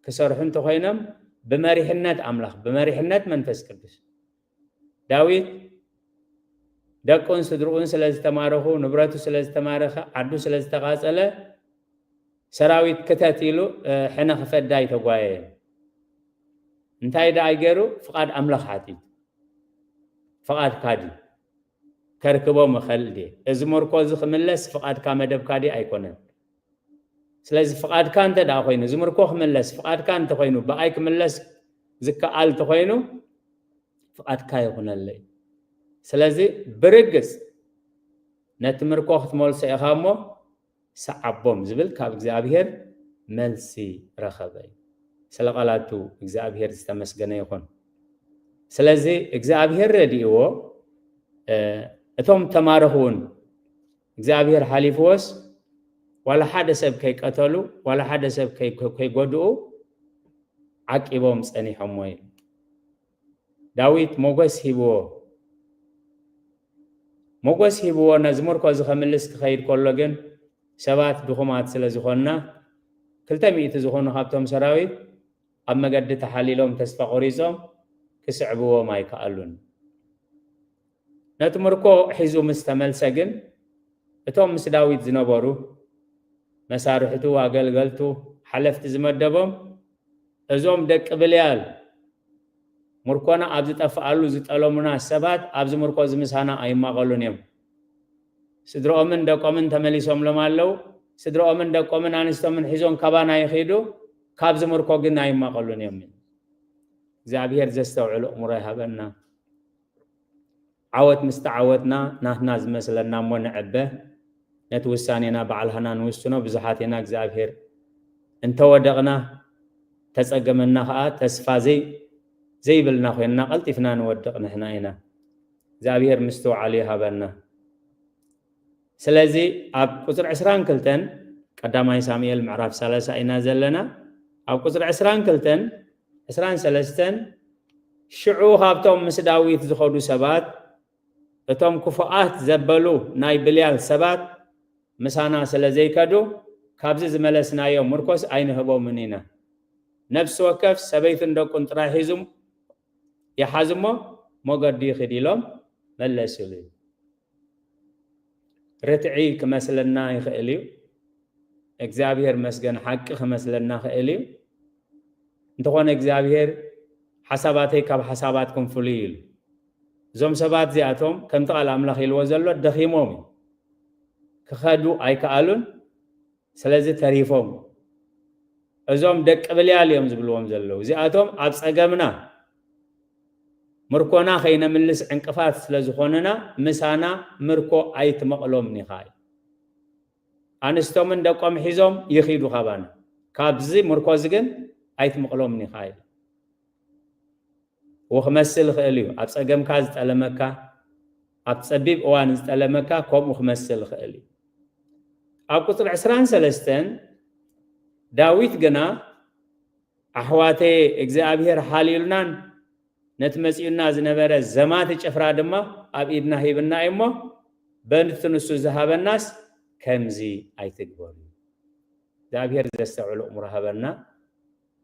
ክሰርሑ እንተኾይኖም፣ ብመሪሕነት ኣምላኽ፣ ብመሪሕነት መንፈስ ቅዱስ። ዳዊት ደቁን ስድርኡን ስለ ዝተማረኹ፣ ንብረቱ ስለ ዝተማረኸ፣ ዓዱ ስለ ዝተቓጸለ፣ ሰራዊት ክተት ኢሉ፣ እ፣ ሕነ ክፈዳ ኣይተጓየየን። እንታይ ደኣ ገይሩ? ፍቓድ ኣምላኽ ሓቲቱ። ፍቓድካ ድዩ? ከርክቦም እኸል ድየ? እዚ ምርኮ እዚ ክምለስ ፍቓድካ መደብካ ድዩ? ኣይኮነን። ስለዚ ፍቓድካ እንተ ደኣ ኮይኑ፣ እዚ ምርኮ ክምለስ ፍቓድካ እንተኾይኑ፣ ብኣይ ክምለስ ዝከኣል እንተኾይኑ፣ ፍቓድካ ይኹነለይ። ስለዚ ብርግጽ ነቲ ምርኮ ክትመልሶ ኢኻ እሞ፣ ሰዓቦም ዝብል ካብ እግዚኣብሔር መልሲ ረኸበ እዩ። ስለ ቃላቱ እግዚኣብሔር ዝተመስገነ ይኹን። ስለዚ እግዚኣብሔር ረድእዎ፣ እ፣ እቶም ተማረኹ እውን እግዚኣብሔር ሓሊፍዎስ፣ ዋላ ሓደ ሰብ ከይቀተሉ፣ ዋላ ሓደ ሰብ ከይ-፣ ከይጎድኡ ዓቂቦም ጸኒሖሞ እዩ። ዳዊት ሞገስ ሂብዎ። ሞገስ ሂብዎ ነዚ ምርኮ እዚ ከምልስ ክኸይድ ከሎ ግን ሰባት ድኹማት ስለ ዝኾንና፣ ክልተ ሚእቲ ዝኾኑ ካብቶም ሰራዊት ኣብ መገዲ ተሓሊሎም ተስፋ ቆሪጾም ክስዕብዎም ኣይከኣሉን። ነቲ ምርኮ ሒዙ ምስ ተመልሰ ግን እቶም ምስ ዳዊት ዝነበሩ መሳርሕቱ፣ ኣገልገልቱ፣ ሓለፍቲ ዝመደቦም፣ እዞም ደቂ ብልያል ምርኮና ኣብ ዝጠፍኣሉ ዝጠለሙና ሰባት ኣብዚ ምርኮ እዚ ምሳና ኣይማቐሉን እዮም። ስድርኦምን ደቆምን ተመሊሶምሎም ኣለዉ። ስድርኦምን ደቆምን ኣንስቶምን ሒዞም ካባና ይኺዱ፣ ካብዚ ምርኮ ግን ኣይማቐሉን እዮም። እግዚኣብሔር ዘስተውዕል ኣእምሮ ይሃበና። ዓወት ምስ ተዓወትና ናትና ዝመስለና እሞ ንዕበ፣ ነቲ ውሳኔና ባዕልሃና ንውስኖ። ብዙሓት ኢና እግዚኣብሔር እንተወደቕና፣ ተጸገመና ኸኣ ተስፋ ዘይ-፣ ዘይብልና ኮይንና ቀልጢፍና ንወድቕ ንሕና ኢና። እግዚኣብሔር ምስትውዓል ይሃበና። ስለዚ ኣብ ቁጽሪ ዕስራን ክልተን፣ ቀዳማይ ሳሙኤል ምዕራፍ ሰላሳ ኢና ዘለና። ኣብ ቁጽሪ ዕስራን ክልተን፣ ዕስራን ሰለስተን፣ ሽዑ ካብቶም ምስ ዳዊት ዝኸዱ ሰባት፣ እቶም ክፉኣት ዘበሉ ናይ ብልያል ሰባት ምሳና ስለ ዘይከዱ፣ ካብዚ ዝመለስናዮ ምርኮስ ኣይንህቦምን ኢና። ነፍሲ ወከፍ ሰበይቱን ደቁን ጥራይ ሒዙ ይሓዝ እሞ፣ መገዱ ይኺድ ኢሎም መለሱሉ። ርትዒ ክመስለና ይኽእል እዩ። እግዚኣብሔር መስገን ሓቂ ክመስለና ይኽእል እዩ። እንተኾነ እግዚኣብሔር ሓሳባተይ ካብ ሓሳባትኩም ፍሉይ እዩ ኢሉ። እዞም ሰባት እዚኣቶም ከምቲ ቃል ኣምላኽ ኢልዎ ዘሎ ደኺሞም እዩ። ክኸዱ ኣይከኣሉን። ስለዚ ተሪፎም። እዞም ደቂ ብልያል እዮም ዝብልዎም ዘለዉ። እዚኣቶም ኣብ ጸገምና ምርኮና ከይነምልስ ዕንቅፋት ስለ ዝኾኑና ምሳና ምርኮ ኣይትመቕሎምን ኢኻ እዩ። ኣንስቶምን ደቆም ሒዞም ይኺዱ ካባና። ካብዚ ምርኮ እዚ ግን ኣይትመቕሎምን ኢኻ እዩ። ወክመስል ይኽእል እዩ። ኣብ ጸገምካ ዝጠለመካ፣ ኣብ ጸቢብ እዋን ዝጠለመካ ከምኡ ክመስል ይኽእል እዩ። ኣብ ቁጽሪ ዕስራን ሰለስተን ዳዊት ግና፣ ኣሕዋተየ፣ እግዚኣብሔር ሓልዩልናን ነቲ መጺኡና ዝነበረ ዘማቲ ጭፍራ ድማ ኣብ ኢድና ሂብና እዩ እሞ፣ በንቲ ንሱ ዝሃበናስ ከምዚ ኣይትግበሩ። እግዚኣብሔር ዘስተውዕል ኣእምሮ ሃበና።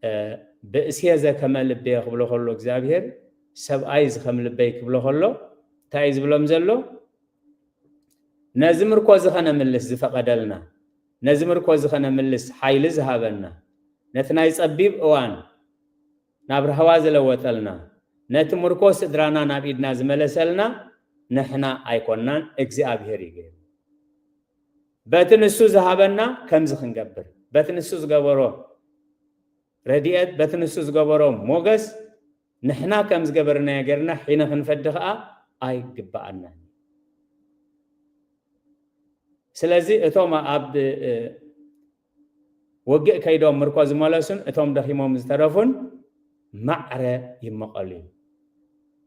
እ፣ ብእሴ ዘከመ ልቤ ክብሎ ከሎ እግዚኣብሔር፣ ሰብኣይ ዝኸም ልበይ ክብሎ ከሎ እንታይ እዩ ዝብሎም ዘሎ? ነዚ ምርኮ እዚ ኸነምልስ ዝፈቐደልና፣ ነዚ ምርኮ እዚ ኸነምልስ ሓይሊ ዝሃበና፣ ነቲ ናይ ጸቢብ እዋን ናብ ራህዋ ዝለወጠልና፣ ነቲ ምርኮ ስድራና ናብ ኢድና ዝመለሰልና ንሕና ኣይኮንናን፣ እግዚኣብሔር እዩ ገይሩ። በቲ ንሱ ዝሃበና ከምዚ ክንገብር፣ በቲ ንሱ ዝገበሮ ረድኤት፣ በቲ ንሱ ዝገበሮ ሞገስ ንሕና ከም ዝገበርናዮ ጌርና ሒነ ክንፈዲ ኸኣ ኣይግብኣናን። ስለዚ እቶም ኣብ፣ እ፣ ውግእ ከይዶም ምርኮ ዝመለሱን እቶም ደኺሞም ዝተረፉን ማዕረ ይመቐሉ እዩ።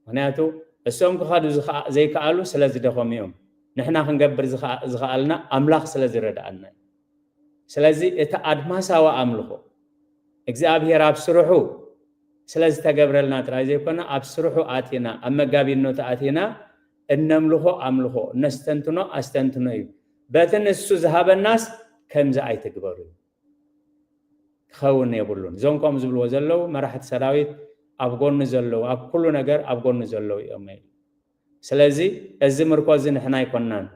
ምኽንያቱ እሶም ክኸዱ ዝኸኣ-፣ ዘይከኣሉ ስለ ዝደኸሙ እዮም። ንሕና ክንገብር ዝኸኣ-፣ ዝኸኣልና ኣምላኽ ስለ ዝረድኣና እዩ። ስለዚ እቲ ኣድማሳዊ ኣምልኾ እግዚኣብሔር ኣብ ስርሑ ስለ ዝተገብረልና ጥራይ ዘይኮነ፣ ኣብ ስርሑ ኣቲና፣ ኣብ መጋቢነቱ ኣቲና እነምልኾ ኣምልኾ፣ እነስተንትኖ ኣስተንትኖ እዩ። በቲ ንሱ ዝሃበናስ ከምዚ ኣይትግበሩ ክኸውን የብሉን። እዞም ከምኡ ዝብልዎ ዘለዉ መራሕቲ ሰራዊት ኣብ ጎኑ ዘለዉ፣ ኣብ ኩሉ ነገር ኣብ ጎኑ ዘለዉ እዮም ኢሉ። ስለዚ እዚ ምርኮ እዚ ንሕና ኣይኮንናን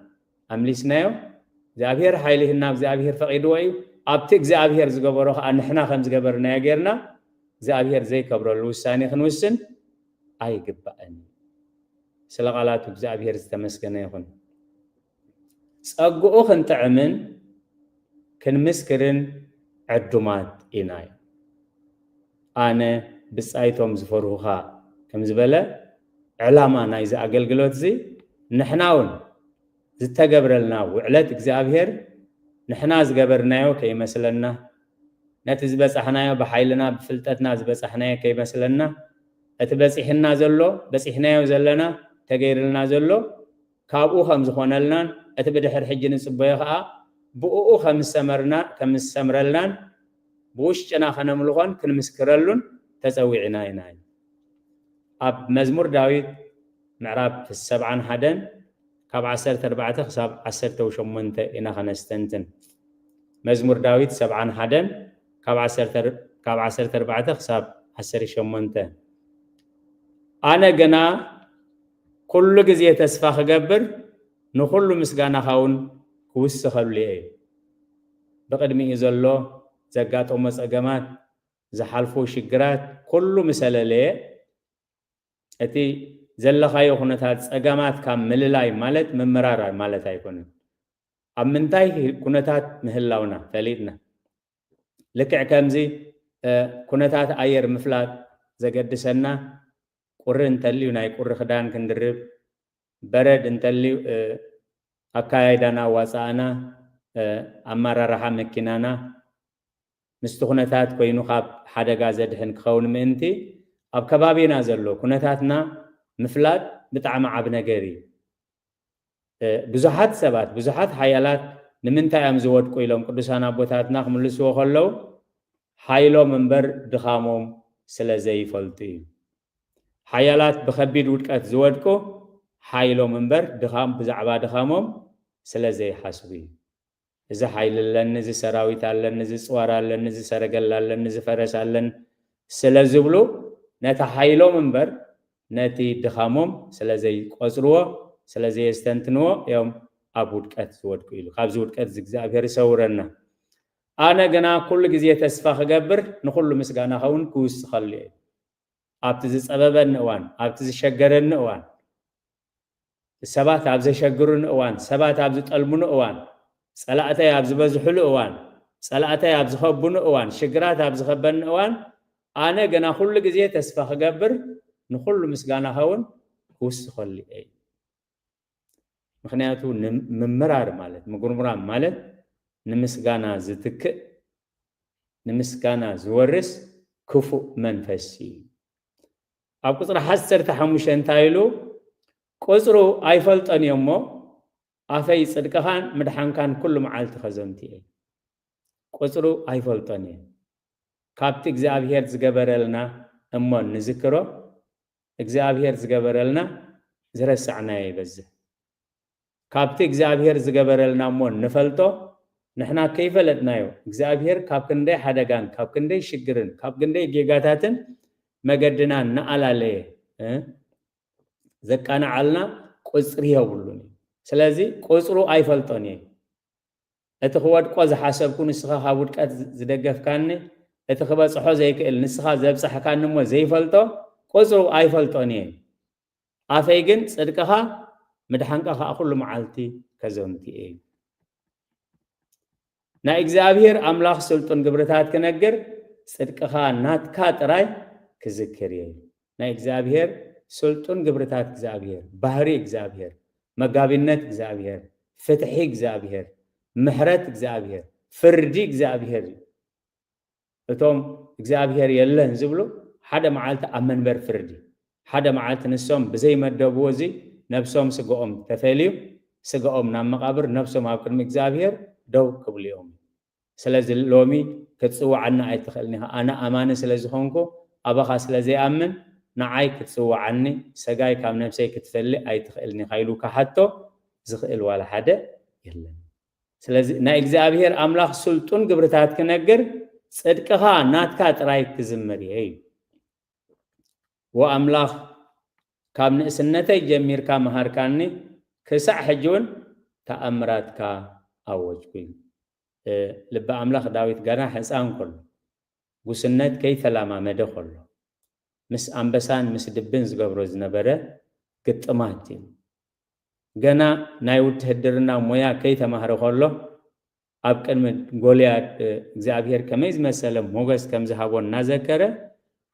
ኣምሊስናዮ፣ እግዚኣብሔር ሓይሊ ሂብና፣ እግዚኣብሔር ፈቒድዎ እዩ። ኣብቲ እግዚኣብሔር ዝገበሮ ኸኣ ንሕና ከም ዝገበርናዮ ጌርና፣ እግዚኣብሔር ዘይከብረሉ ውሳኔ ክንውስን ኣይግባእን። ስለ ቃላቱ እግዚኣብሔር ዝተመስገነ ይኹን። ጸግኡ ክንጥዕምን ክንምስክርን ዕዱማት ኢና እዩ። ኣነ ብጻይቶም ዝፈርሁኻ ከም ዝበለ፣ ዕላማ ናይዚ ኣገልግሎት እዚ ንሕና እውን ዝተገብረልና ውዕለት እግዚኣብሔር ንሕና ዝገበርናዮ ከይመስለና፣ ነቲ ዝበጻሕናዮ ብሓይልና ብፍልጠትና ዝበጻሕናዮ ከይመስለና፣ እቲ በጺሕና ዘሎ፣ በጺሕናዮ ዘለና፣ ተገይርልና ዘሎ ካብኡ ከም ዝኾነልናን እቲ ብድሕር ሕጂ ንጽበዮ ኸኣ ብእኡ ከም ዝሰመርና-፣ ከም ዝሰምረልናን ብውሽጥና ከነምልኾን ክንምስክረሉን ተጸዊዕና ኢና። ኣብ መዝሙር ዳዊት ምዕራፍ ሰብዓን ሓደን ካብ ዓሰርተ ኣርባዕተ ክሳብ ዓሰርተ ሸሞንተ ኢና ከነስተንትን። መዝሙር ዳዊት ሰብዓን ሓደን ካብ ዓሰርተ፣ ካብ ዓሰርተ ኣርባዕተ ክሳብ ዓሰርተ ሸሞንተ። ኣነ ግና ኩሉ ግዜ ተስፋ ክገብር፣ ንኹሉ ምስጋናኻ እውን ክውስኸሉ እየ። ብቕድሚኡ ዘሎ ዘጋጠሞ ጸገማት፣ ዝሓልፎ ሽግራት ኩሉ ምስ ኣለለየ፣ እቲ ዘለኻዮ ኩነታት ጸገማት ካብ ምልላይ ማለት ምምራር ማለት ኣይኮነን። ኣብ ምንታይ ኩነታት ምህላውና ፈሊጥና፣ ልክዕ ከምዚ፣ እ፣ ኩነታት ኣየር ምፍላጥ ዘገድሰና፣ ቁሪ እንተልዩ ናይ ቁሪ ክዳን ክንድርብ፣ በረድ እንተልዩ፣ እ፣ ኣካያይዳና ኣዋጻኣና፣ እ፣ ኣመራርሓ መኪናና ምስቲ ኩነታት ኮይኑ ካብ ሓደጋ ዘድሕን ክኸውን ምእንቲ፣ ኣብ ከባቢና ዘሎ ኩነታትና ምፍላጥ ብጣዕሚ ዓቢ ነገር እዩ። እ፣ ብዙሓት ሰባት፣ ብዙሓት ሓያላት ንምንታይ እዮም ዝወድቁ ኢሎም ቅዱሳን ኣቦታትና ክምልስዎ ከለዉ፣ ሓይሎም እምበር ድኻሞም ስለ ዘይፈልጡ እዩ። ሓያላት ብኸቢድ ውድቀት ዝወድቁ፣ ሓይሎም እምበር ድኻም፣ ብዛዕባ ድኻሞም ስለ ዘይሓስቡ እዩ። እዚ ሓይሊ ኣለኒ፣ እዚ ሰራዊት ኣለኒ፣ እዚ ጽዋር ኣለኒ፣ እዚ ሰረገላ ኣለኒ፣ እዚ ፈረስ ኣለኒ ስለ ዝብሉ፣ ነቲ ሓይሎም እምበር ነቲ ድኻሞም ስለ ዘይቆጽርዎ፣ ስለ ዘየስተንትንዎ እዮም ኣብ ውድቀት ዝወድቁ ኢሉ። ካብዚ ውድቀት እዚ እግዚኣብሔር ይሰውረና። ኣነ ግና ኩሉ ግዜ ተስፋ ክገብር፣ ንኹሉ ምስጋና ኸውን ክውስኸሉ እየ። ኣብቲ ዝጸበበኒ እዋን፣ ኣብቲ ዝሸገረኒ እዋን፣ ሰባት ኣብ ዘሸግሩኒ እዋን፣ ሰባት ኣብ ዝጠልሙኒ እዋን፣ ጸላእተይ ኣብ ዝበዝሑሉ እዋን፣ ጸላእተይ ኣብ ዝኸቡኒ እዋን፣ ሽግራት ኣብ ዝኸበኒ እዋን፣ ኣነ ግና ኩሉ ግዜ ተስፋ ክገብር፣ ንኹሉ ምስጋና ኸውን ክውስኸሉ እየ። ምኽንያቱ ንም-፣ ምምራር ማለት፣ ምጉርምራም ማለት ንምስጋና ዝትክእ፣ ንምስጋና ዝወርስ ክፉእ መንፈስ እዩ። ኣብ ቁጽሪ ዓሰርተ ሓሙሽተ እንታይ ኢሉ? ቁጽሩ ኣይፈልጦን እየ እሞ፣ ኣፈይ ጽድቅኻን ምድሓንካን ኩሉ መዓልቲ ከዘንቱ እየ። ቁጽሩ ኣይፈልጦን እየ። ካብቲ እግዚኣብሔር ዝገበረልና እሞ ንዝክሮ፣ እግዚኣብሔር ዝገበረልና ዝረሳዕናዮ ይበዝሕ። ካብቲ እግዚኣብሔር ዝገበረልና እሞ ንፈልጦ፣ ንሕና ከይፈለጥናዮ እግዚኣብሔር ካብ ክንደይ ሓደጋን ካብ ክንደይ ሽግርን ካብ ክንደይ ጌጋታትን መገድና እናኣላለየ፣ እ፣ ዘቃናዓልና ቁጽሪ የብሉን እዩ። ስለዚ ቁጽሩ ኣይፈልጦን እየ። እቲ ክወድቆ ዝሓሰብኩ ንስኻ ካብ ውድቀት ዝደገፍካኒ፣ እቲ ክበጽሖ ዘይክእል ንስኻ ዘብጻሕካኒ እሞ ዘይፈልጦ ቁጽሩ ኣይፈልጦን እየ። ኣፈይ ግን ጽድቅኻ ምድሓንካ ከኣ ኩሉ መዓልቲ ከዘንቱ እየ። ናይ እግዚኣብሔር ኣምላኽ ስልጡን ግብርታት ክነግር፣ ጽድቅኻ ናትካ ጥራይ ክዝክር እየ። ናይ እግዚኣብሔር ስልጡን ግብርታት እግዚኣብሔር፣ ባህሪ እግዚኣብሔር፣ መጋቢነት እግዚኣብሔር፣ ፍትሒ እግዚኣብሔር፣ ምሕረት እግዚኣብሔር፣ ፍርዲ እግዚኣብሔር እዩ። እቶም እግዚኣብሔር የለን ዝብሉ ሓደ መዓልቲ ኣብ መንበር ፍርዲ፣ ሓደ መዓልቲ ንሶም ብዘይመደብዎ እዚ ነብሶም ስጋኦም ተፈልዩ፣ ስጋኦም ናብ መቓብር፣ ነብሶም ኣብ ቅድሚ እግዚኣብሔር ደው ክብሉ እዮም። ስለዚ ሎሚ ክትጽውዓኒ ኣይትኽእልን ኢኻ። ኣነ ኣማኒ ስለ ዝኾንኩ፣ ኣባኻ ስለ ዘይኣምን፣ ንዓይ ክትጽውዓኒ፣ ሰጋይ ካብ ነብሰይ ክትፈሊ ኣይትኽእልን ኢኻ ኢሉ ክሓቶ ዝኽእል ዋላ ሓደ የለን። ስለዚ ናይ እግዚኣብሔር ኣምላኽ ስልጡን ግብርታት ክነግር፣ ጽድቅኻ ናትካ ጥራይ ክዝምር እየ እዩ። ወኣምላኽ ካብ ንእስነተይ ጀሚርካ መሃርካኒ፣ ክሳዕ ሕጂ እውን ተኣምራትካ ኣወጅኩ እዩ። እ፣ ልበ ኣምላኽ ዳዊት ገና ሕፃን ከሎ፣ ጉስነት ከይተላማመደ ከሎ፣ ምስ ኣንበሳን ምስ ድብን ዝገብሮ ዝነበረ ግጥማት እዩ። ገና ናይ ውትህድርና ሞያ ከይተማህረ ከሎ፣ ኣብ ቅድሚ ጎልያድ፣ እ፣ እግዚኣብሔር ከመይ ዝመሰለ ሞገስ ከም ዝሃቦ እናዘከረ፣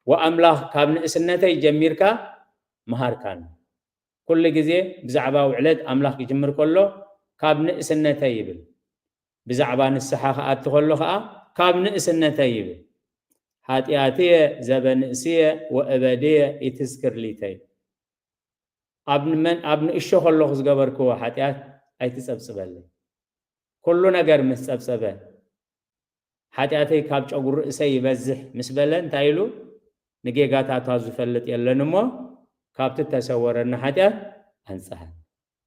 "ወኣምላኽ ካብ ንእስነተይ ጀሚርካ መሃርካኒ።" ኩሉ ግዜ ብዛዕባ ውዕለት ኣምላኽ ክጅምር ከሎ፣ "ካብ ንእስነተይ" ይብል። ብዛዕባ ንስሓ ክኣቱ ከሎ ኸኣ፣ "ካብ ንእስነተይ" ይብል። "ሓጢኣትየ ዘበንእስየ ወእበድየ ኢትዝክር ሊተይ።" ኣብ ንመን-፣ ኣብ ንእሾ ከለኹ ዝገበርክዎ ሓጢኣት ኣይትጸብጽበለይ። ኩሉ ነገር ምስ ጸብጸበ፣ "ሓጢኣተይ ካብ ጨጉሪ ርእሰይ ይበዝሕ" ምስ በለ፣ እንታይ ኢሉ? "ንጌጋታታ ዝፈልጥ የለን እሞ፣ ካብቲ እተሰወረኒ ሓጢኣት ኣንጽሃኒ።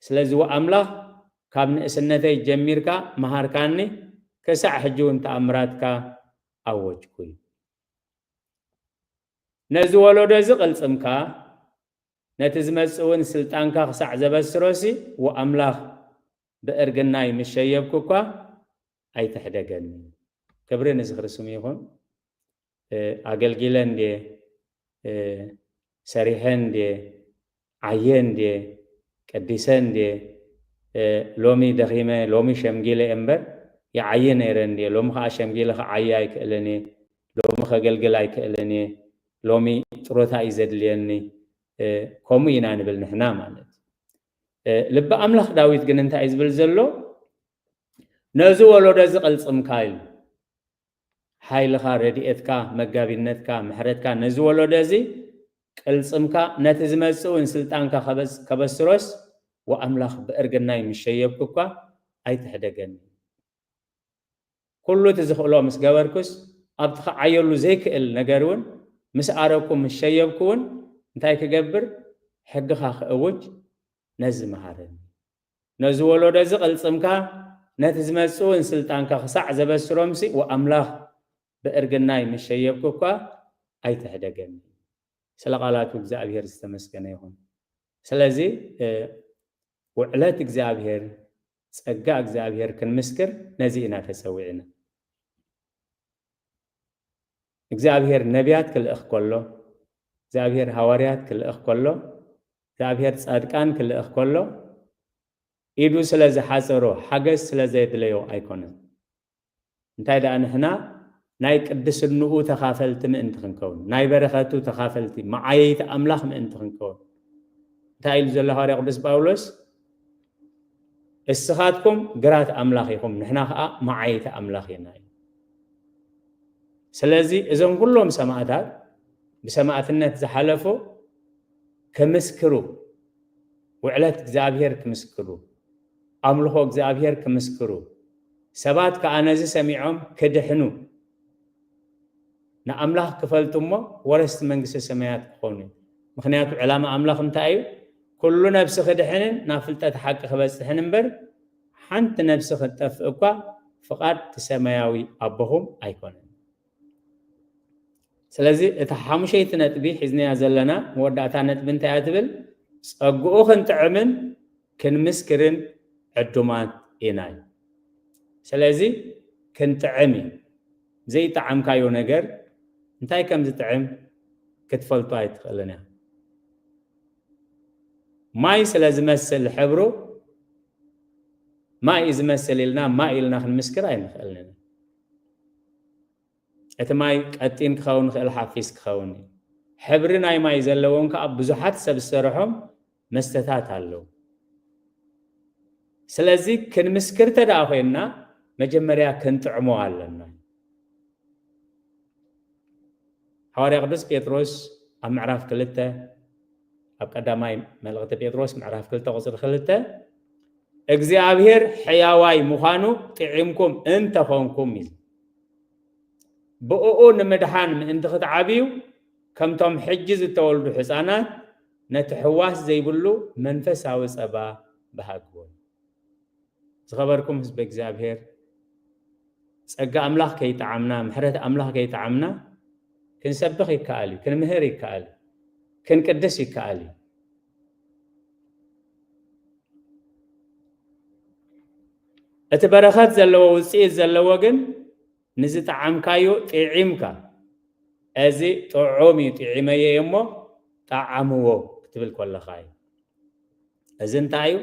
ስለዚ ወኣምላኽ፣ ካብ ንእስነተይ ጀሚርካ መሃርካኒ፣ ክሳዕ ሕጂ እውን ተኣምራትካ ኣወጅኩ እዩ። ነዚ ወለዶ እዚ ቅልጽምካ፣ ነቲ ዝመጽእ እውን ስልጣንካ ክሳዕ ዘበስሮሲ፣ ወኣምላኽ፣ ብእርግናይ ምስ ሸየብኩ እኳ ኣይትሕደገኒ።" ክብሪ ንዝኽሪ ስሙ ይኹን። እ፣ ኣገልጊለ እንድየ፣ እ፣ ሰሪሐ እንድየ፣ ዓየ እንድየ፣ ቀዲሰ እንድየ፣ እ፣ ሎሚ ደኺመ፣ ሎሚ ሸምጊለ እየ እምበር፣ ይዓዪ ነይረ እንድየ፣ ሎሚ ኸዓ ሸምጊለ ክዓዪ ኣይክእልን እየ፣ ሎሚ ከገልግል ኣይክእልን እየ፣ ሎሚ ጥሮታ እዩ ዘድልየኒ፣ እ፣ ከምኡ ኢና ንብል ንሕና ማለት እዩ። እ፣ ልቢ ኣምላኽ ዳዊት ግን እንታይ እዩ ዝብል ዘሎ? "ነዚ ወለዶ እዚ ቅልጽምካ" ኢሉ። ሓይልኻ፣ ረድኤትካ፣ መጋቢነትካ፣ ምሕረትካ ነዚ ወለዶ እዚ ቅልጽምካ፣ ነቲ ዝመጽእ እውን ስልጣንካ ከበስ-፣ ከበስሮስ፣ ወኣምላኽ ብእርግናይ ምስ ሸየብኩ እኳ ኣይትሕደገኒ። ኩሉ እቲ ዝኽእሎ ምስ ገበርኩስ፣ ኣብቲ ክዓየሉ ዘይክእል ነገር እውን ምስ ኣረኩ፣ ምስ ሸየብኩ እውን እንታይ ክገብር? ሕግኻ ክእውጅ፣ ነዚ መሃረኒ። ነዚ ወለዶ እዚ ቅልጽምካ፣ ነቲ ዝመጽእ እውን ስልጣንካ ክሳዕ ዘበስሮምሲ፣ ወኣምላኽ ብእርግናይ ምስ ሸየብኩ እኳ ኣይትሕደገኒ። ስለ ቃላቱ እግዚኣብሔር ዝተመስገነ ይኹን። ስለዚ፣ እ፣ ውዕለት እግዚኣብሔር፣ ጸጋ እግዚኣብሔር ክንምስክር ነዚ ኢና ተጸዊዕና። እግዚኣብሔር ነቢያት ክልእኽ ከሎ፣ እግዚኣብሔር ሃዋርያት ክልእኽ ከሎ፣ እግዚኣብሔር ጻድቃን ክልእኽ ከሎ፣ ኢዱ ስለ ዝሓጸሮ፣ ሓገዝ ስለ ዘድለዮ ኣይኮነን። እንታይ ደኣ ንሕና ናይ ቅድስንኡ ተኻፈልቲ ምእንቲ ክንከውን፣ ናይ በረኸቱ ተኻፈልቲ፣ መዓየይቲ ኣምላኽ ምእንቲ ክንከውን። እንታይ ኢሉ ዘሎ ሃዋርያ ቅዱስ ጳውሎስ? "እስኻትኩም ግራት ኣምላኽ ኢኹም፣ ንሕና ኸኣ መዓየይቲ ኣምላኽ ኢና" እዩ። ስለዚ እዞም ኩሎም ሰማእታት ብሰማእትነት ዝሓለፉ ክምስክሩ፣ ውዕለት እግዚኣብሔር ክምስክሩ፣ ኣምልኾ እግዚኣብሔር ክምስክሩ፣ ሰባት ከኣ ነዚ ሰሚዖም ክድሕኑ፣ ንኣምላኽ ክፈልጡ እሞ ወረስቲ መንግስቲ ሰማያት ክኾኑ። ምኽንያቱ ዕላማ ኣምላኽ እንታይ እዩ? ኩሉ ነብሲ ክድሕንን ናብ ፍልጠት ሓቂ ክበጽሕን እምበር፣ ሓንቲ ነብሲ ክትጠፍእ እኳ ፍቓድ እቲ ሰማያዊ ኣቦኹም ኣይኮነን። ስለዚ እታ ሓሙሸይቲ ነጥቢ ሒዝናያ ዘለና መወዳእታ ነጥቢ እንታይ እያ ትብል? ጸግኡ ክንጥዕምን ክንምስክርን ዕዱማት ኢና እዩ። ስለዚ ክንጥዕም እዩ። ዘይጠዓምካዮ ነገር እንታይ ከም ዝጥዕም ክትፈልጦ ኣይትኽእልን እያ። ማይ ስለ ዝመስል ሕብሩ ማይ እዩ ዝመስል ኢልና ማይ ኢልና ክንምስክር ኣይንኽእልን ኢና። እቲ ማይ ቀጢን ክኸውን ይኽእል፣ ሓፊስ ክኸውን እዩ። ሕብሪ ናይ ማይ ዘለዎም ከኣ ብዙሓት ሰብ ዝሰርሖም መስተታት ኣለዉ። ስለዚ ክንምስክር እንተ ደኣ ኮይንና መጀመርያ ክንጥዕሞ ኣለና። ሓዋርያ ቅዱስ ጴጥሮስ ኣብ ምዕራፍ ክልተ፣ ኣብ ቀዳማይ መልእኽቲ ጴጥሮስ ምዕራፍ ክልተ ቁጽሪ ክልተ፣ እግዚኣብሔር ሕያዋይ ምዃኑ ጥዒምኩም እንተኾንኩም እዩ። ብእኡ ንምድሓን ምእንቲ ክትዓብዩ፣ ከምቶም ሕጂ ዝተወልዱ ሕፃናት ነቲ ሕዋስ ዘይብሉ መንፈሳዊ ጸባ በሃግዎ። ዝኸበርኩም ህዝቢ እግዚኣብሔር፣ ጸጋ ኣምላኽ ከይጠዓምና፣ ምሕረት ኣምላኽ ከይጠዓምና፣ ክንሰብኽ ይከኣል እዩ፣ ክንምህር ይከኣል እዩ፣ ክንቅድስ ይከኣል እዩ። እቲ በረኸት ዘለዎ ውጽኢት ዘለዎ ግን ንዝጠዓምካዮ ጥዒምካ፣ እዚ ጥዑም እዩ፣ ጥዒመዮ እየ እሞ ጠዓምዎ ክትብል ከለኻ እዩ። እዚ እንታይ እዩ?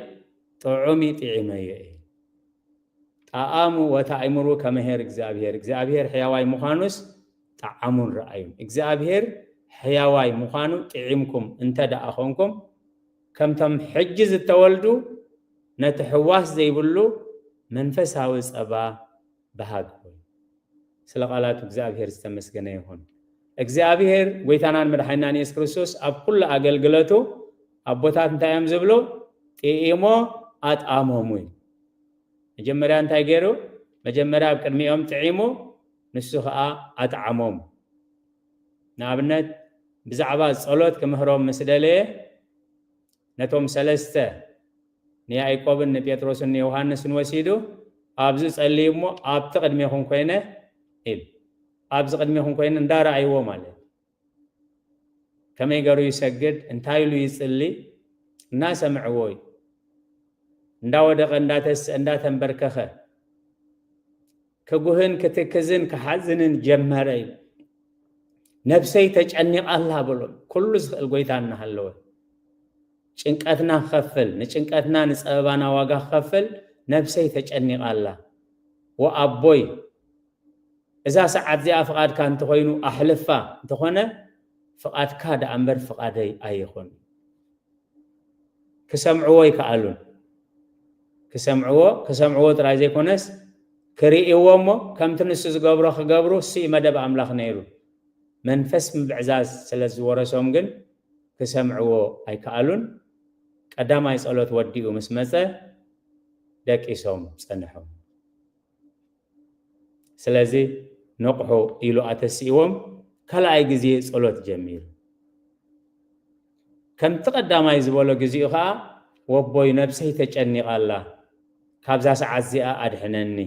ጥዑም እዩ፣ ጥዒመዮ እየ። ጠዓሙ ወተኣምሩ ከመ ኄር እግዚኣብሔር፣ እግዚኣብሔር ሕያዋይ ምዃኑስ ጠዓሙን ረኣዩን። እግዚኣብሔር ሕያዋይ ምዃኑ ጥዒምኩም እንተ ደኣ ኾንኩም፣ ከምቶም ሕጂ ዝተወልዱ ነቲ ሕዋስ ዘይብሉ መንፈሳዊ ጸባ በሃግ ኾኑ። ስለ ቃላቱ እግዚኣብሔር ዝተመስገነ ይኹን። እግዚኣብሔር ጎይታናን መድሓኒናን የሱስ ክርስቶስ ኣብ ኩሉ ኣገልግሎቱ ኣቦታት እንታይ እዮም ዝብሉ? ጥዒሞ ኣጥዓሞሙ እዩ። መጀመርያ እንታይ ገይሩ? መጀመርያ ኣብ ቅድሚኦም ጥዒሙ፣ ንሱ ኸኣ ኣጥዓሞም። ንኣብነት ብዛዕባ ጸሎት ክምህሮም ምስ ደለየ፣ ነቶም ሰለስተ ንያዕቆብን ንጴጥሮስን ንዮሃንስን ወሲዱ፣ ኣብዚ ጸልዩ እሞ ኣብቲ ቅድሜኹም ኮይነ ኢሉ። ኣብዚ ቅድሜኹም ኮይነ እንዳረኣይዎ ማለት እዩ። ከመይ ገሩ ይሰግድ፣ እንታይ ኢሉ ይጽሊ እናሰምዕዎ እዩ። እንዳወደቐ፣ እንዳተስ-፣ እንዳተንበርከኸ ክጉህን ክትክዝን ክሓዝንን ጀመረ እዩ። ነብሰይ ተጨኒቓ ኣላ በሎም። ኩሉ ዝኽእል ጎይታ እናሃለወ ጭንቀትና ክኸፍል፣ ንጭንቀትና ንጸበባና ዋጋ ክኸፍል ነብሰይ ተጨኒቓ ኣላ። ወኣቦይ፣ እዛ ሰዓት እዚኣ ፍቓድካ እንተኾይኑ ኣሕልፋ፣ እንተኾነ ፍቓድካ ደኣ እምበር ፍቓደይ ኣይኹን። ክሰምዕዎ ኣይከኣሉን። ክሰምዕዎ፣ ክሰምዕዎ ጥራይ ዘይኮነስ ክርእይዎ እሞ ከምቲ ንሱ ዝገብሮ ክገብሩ፣ እሱ እዩ መደብ ኣምላኽ ነይሩ። መንፈስ ምብዕዛዝ ስለ ዝወረሶም ግን ክሰምዕዎ ኣይከኣሉን። ቀዳማይ ጸሎት ወዲኡ ምስ መጸ ደቂሶም ጸንሖም። ስለዚ ንቕሑ ኢሉ ኣተሲእዎም፣ ካልኣይ ግዜ ጸሎት ጀሚሩ። ከምቲ ቀዳማይ ዝበሎ ግዚኡ ኸኣ፣ "ወቦይ ነብሰይ ተጨኒቓ ኣላ፣ ካብዛ ሰዓት እዚኣ ኣድሕነኒ።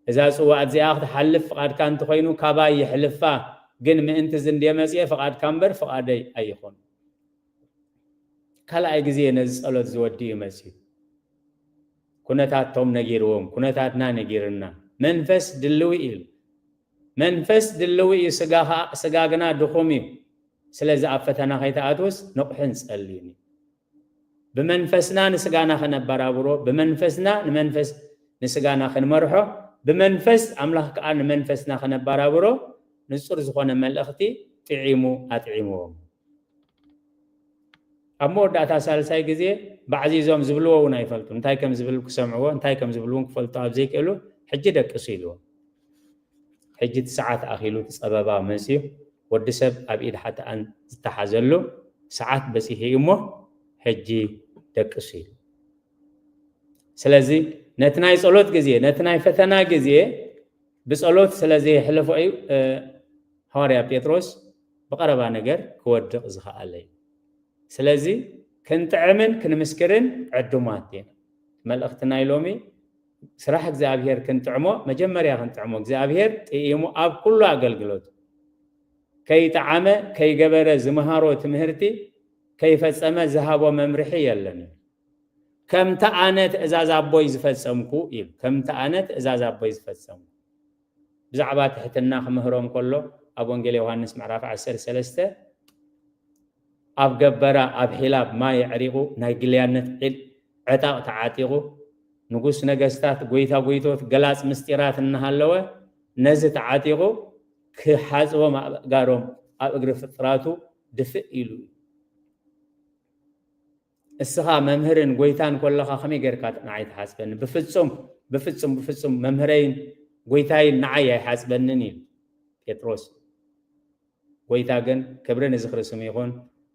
እዛ ጽዋእ እዚኣ ክትሓልፍ ፍቓድካ እንተኾይኑ ካባይ የሕልፋ፣ ግን ምእንቲ እዚ እንድየ መጺኤ ፍቓድካ እምበር ፍቓደይ ኣይኹን።" ካልኣይ ግዜ ነዚ ጸሎት ዝወዲ እዩ መጺኡ። ኩነታቶም ነጊርዎም፣ ኩነታትና ነጊርና። መንፈስ ድልዊ እዩ። መንፈስ ድልዊ እዩ፣ ስጋ ኸኣ፣ ስጋ ግና ድኹም እዩ። ስለዚ ኣብ ፈተና ከይትኣትውስ ንቑሕን ጸልዩን እዩ። ብመንፈስና ንስጋና ከነበራብሮ፣ ብመንፈስና ንመንፈስ ንስጋና ክንመርሖ፣ ብመንፈስ ኣምላኽ ከኣ ንመንፈስና ከነበራብሮ ንጹር ዝኾነ መልእኽቲ ጥዒሙ ኣጥዒምዎም። ኣብ መወዳእታ ሳልሳይ ግዜ ባዕዚዞም ዝብልዎ እውን ኣይፈልጡ። እንታይ ከም ዝብል ክሰምዕዎ፣ እንታይ ከም ዝብል እውን ክፈልጡ ኣብ ዘይክእሉ ሕጂ ደቅሱ ኢልዎም። ሕጂ እቲ ሰዓት ኣኺሉ፣ እቲ ጸበባ መጺኡ፣ ወዲ ሰብ ኣብ ኢድ ሓጥኣን ዝተሓዘሉ ሰዓት በጺሑ እዩ እሞ ሕጂ ደቅሱ ኢሉ። ስለዚ ነቲ ናይ ጸሎት ግዜ፣ ነቲ ናይ ፈተና ግዜ ብጸሎት ስለ ዘየሕለፎ እዩ፣ እ፣ ሃዋርያ ጴጥሮስ ብቐረባ ነገር ክወድቕ ዝኸኣለ እዩ። ስለዚ ክንጥዕምን ክንምስክርን ዕዱማት ኢና። መልእኽቲ ናይ ሎሚ ስራሕ እግዚኣብሔር ክንጥዕሞ፣ መጀመርያ ክንጥዕሞ፣ እግዚኣብሔር ጥኢሙ ኣብ ኩሉ ኣገልግሎት ከይጠዓመ ከይገበረ ዝመሃሮ ትምህርቲ ከይፈጸመ ዝሃቦ መምርሒ የለን። ከምቲ ኣነ ትእዛዝ ኣቦይ ዝፈጸምኩ ኢሉ፣ ከምቲ ኣነ ትእዛዝ ኣቦይ ዝፈጸምኩ። ብዛዕባ ትሕትና ክምህሮም ከሎ ኣብ ወንጌል ዮሃንስ ምዕራፍ ዓሰርተ ሰለስተ ኣብ ገበራ ኣብ ሒላብ ማይ ኣዕሪቑ ናይ ግልያነት ዒል ዕጣቕ ተዓጢቑ ንጉስ ነገስታት ጎይታ ጎይቶት ገላጽ ምስጢራት እናሃለወ ነዚ ተዓጢቑ ክሓጽቦም ኣእጋሮም ኣብ እግሪ ፍጥራቱ ድፍእ ኢሉ እዩ። እስኻ መምህርን ጎይታን ኮለኻ ከመይ ጌርካ ንዓይ ትሓጽበኒ? ብፍጹም ብፍጹም ብፍጹም መምህረይን ጎይታይን ንዓይ ኣይሓጽበንን ኢሉ ጴጥሮስ። ጎይታ ግን ክብሪ ንዝኽሪ ስሙ ይኹን፣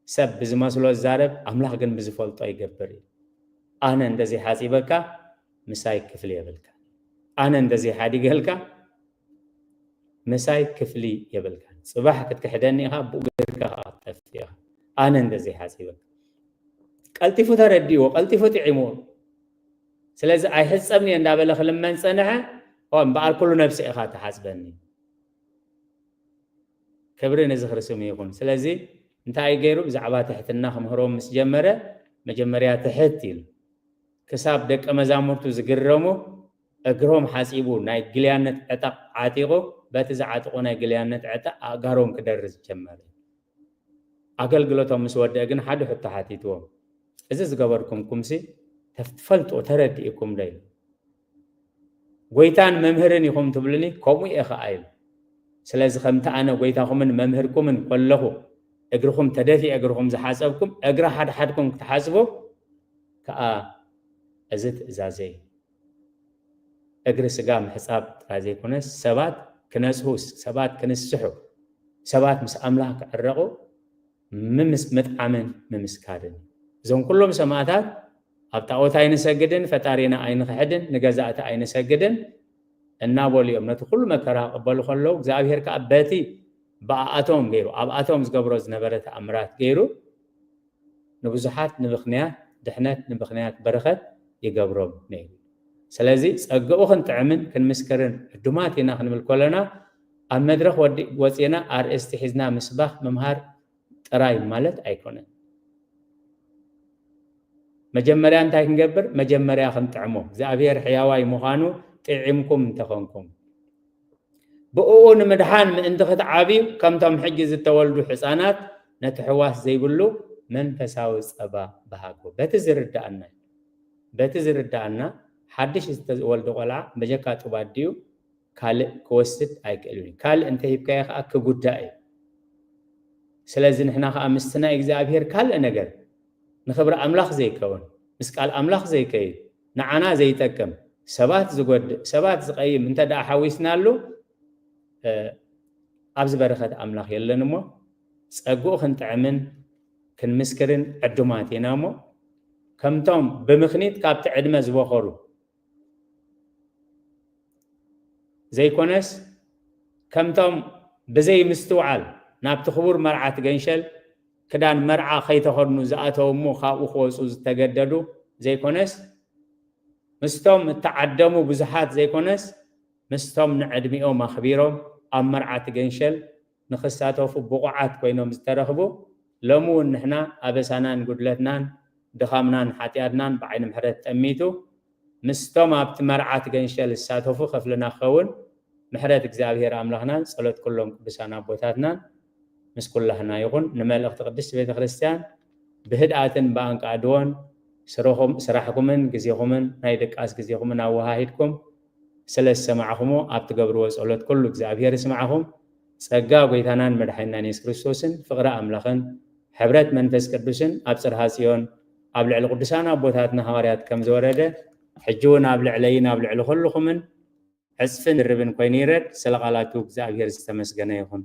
ሰብ ብዝመስሎ ዝዛረብ ኣምላኽ ግን ብዝፈልጦ ይገብር እዩ። ኣነ እንደዘይ ሓጺበካ ምሳይ ክፍሊ የብልካ፣ ኣነ እንደዘይ ሓዲገልካ ምሳይ ክፍሊ የብልካ። ጽባሕ ክትክሕደኒ ኢኻ፣ ብእግርካ ከዓ ክትጠፍእ ኢኻ። ኣነ እንደዘይ ሓጺበካ። ቀልጢፉ ተረዲእዎ፣ ቀልጢፉ ጥዒምዎ። ስለዚ ኣይሕጸብን እየ እንዳበለ ክልመን ጸንሐ። እምበኣር ኩሉ ነብሲ ኢኻ ትሓጽበኒ። ክብሪ ንዝኽሪ ስሙ ይኹን። ስለዚ እንታይ ገይሩ? ብዛዕባ ትሕትና ክምህሮም ምስ ጀመረ መጀመርያ ትሕት ኢሉ ክሳብ ደቀ መዛሙርቱ ዝግረሙ እግሮም ሓጺቡ ናይ ግልያነት ዕጣቕ ዓጢቑ በቲ ዝዓጥቑ ናይ ግልያነት ዕጣቕ ኣእጋሮም ክደርዝ ጀመረ። ኣገልግሎቶም ምስ ወደአ ግን ሓደ ሕቶ ሓቲትዎም። እዚ ዝገበርኩምኩምሲ ተፍ- ትፈልጥዎ ተረዲእኩም ዶ ኢሉ። ጎይታን መምህርን ኢኹም ትብሉኒ፣ ከምኡ እየ ኸዓ ኢሉ። ስለዚ ከምቲ ኣነ ጎይታኹምን መምህርኩምን ኮለኹ እግርኹም ተደፊ እግርኹም ዝሓጸብኩም እግሪ ሓድሓድኩም ክትሓጽቡ ከኣ እዚ ትእዛዘይ እዩ። እግሪ ስጋ ምሕጻብ ጥራይ ዘይኮነስ ሰባት ክነጽሁ፣ ሰባት ክንስሑ፣ ሰባት ምስ ኣምላኽ ክዕረቑ ምምስ ምጥዓምን ምምስካርን። እዞም ኩሎም ሰማእታት ኣብ ጣዖት ኣይንሰግድን፣ ፈጣሪና ኣይንኽሕድን፣ ንገዛእቲ ኣይንሰግድን እናበሉ እዮም ነቲ ኩሉ መከራ ክቕበሉ ከለዉ እግዚኣብሔር ከኣ በቲ ብኣኣቶም ገይሩ ኣብኣቶም ዝገብሮ ዝነበረ ተኣምራት ገይሩ ንብዙሓት ንምኽንያት ድሕነት ንምኽንያት በረኸት ይገብሮም ነይሩ። ስለዚ ጸግኡ ክንጥዕምን ክንምስክርን ዕዱማት ኢና ክንብል ከለና ኣብ መድረኽ ወዲ ወፂና ኣርእስቲ ሒዝና ምስባኽ ምምሃር ጥራይ ማለት ኣይኮነን። መጀመርያ እንታይ ክንገብር? መጀመርያ ክንጥዕሞ። እግዚኣብሔር ሕያዋይ ምዃኑ ጥዒምኩም እንተኾንኩም ብእኡ ንምድሓን ምእንቲ ክትዓብዩ ከምቶም ሕጂ ዝተወልዱ ሕፃናት ነቲ ሕዋስ ዘይብሉ መንፈሳዊ ጸባ ብሃጎ። በቲ ዝርዳኣና በቲ ዝርዳኣና ሓድሽ ዝተወልደ ቆልዓ በጀካ ጡብ ኣዲኡ ካልእ ክወስድ ኣይክእልን እዩ። ካልእ እንተሂብካዮ ከዓ ክጉዳእ እዩ። ስለዚ ንሕና ከዓ ምስቲ ናይ እግዚኣብሔር ካልእ ነገር ንኽብሪ ኣምላኽ ዘይከውን ምስ ቃል ኣምላኽ ዘይከይድ ንዓና ዘይጠቅም ሰባት ዝጎድእ ሰባት ዝቐይም እንተ ደኣ ሓዊስናሉ ኣብዚ በረኸት ኣምላኽ የለን እሞ ጸግኡ ክንጥዕምን ክንምስክርን ዕዱማት ኢና እሞ ከምቶም ብምኽኒት ካብቲ ዕድመ ዝበኸሩ ዘይኮነስ ከምቶም ብዘይ ምስትውዓል ናብቲ ክቡር መርዓት ገንሸል ክዳን መርዓ ከይተኸድኑ ዝኣተው እሞ ካብኡ ክወፁ ዝተገደዱ ዘይኮነስ ምስቶም እተዓደሙ ብዙሓት ዘይኮነስ ምስቶም ንዕድሚኦም ኣኽቢሮም ኣብ መርዓት ገንሸል ንኽሳተፉ ብቑዓት ኮይኖም ዝተረኽቡ ሎሚ እውን ንሕና ኣበሳናን ጉድለትናን ድኻምናን ሓጢኣትናን ብዓይኒ ምሕረት ጠሚቱ ምስቶም ኣብቲ መርዓት ገንሸል ዝሳተፉ ክፍልና ክኸውን ምሕረት እግዚኣብሔር ኣምላኽናን ጸሎት ኩሎም ቅዱሳን ኣቦታትናን ምስ ኩላህና ይኹን። ንመልእኽቲ ቅድስቲ ቤተ ክርስቲያን ብህድኣትን ብኣንቃድዎን ስራሕኩምን ግዜኹምን ናይ ድቃስ ግዜኹምን ኣወሃሂድኩም ስለ ዝሰማዕኹሞ ኣብ ትገብርዎ ጸሎት ኩሉ እግዚኣብሔር ይስማዕኹም። ጸጋ ጎይታናን መድሓኒናን የሱስ ክርስቶስን ፍቕሪ ኣምላኽን ሕብረት መንፈስ ቅዱስን ኣብ ጽርሃ ጽዮን ኣብ ልዕሊ ቅዱሳን ኣቦታትና ሃዋርያት ከም ዝወረደ ሕጂ እውን ኣብ ልዕለይን ኣብ ልዕሊ ኩልኹምን ዕጽፍን ድርብን ኮይኑ ይረድ። ስለ ቃላቱ እግዚኣብሔር ዝተመስገነ ይኹን።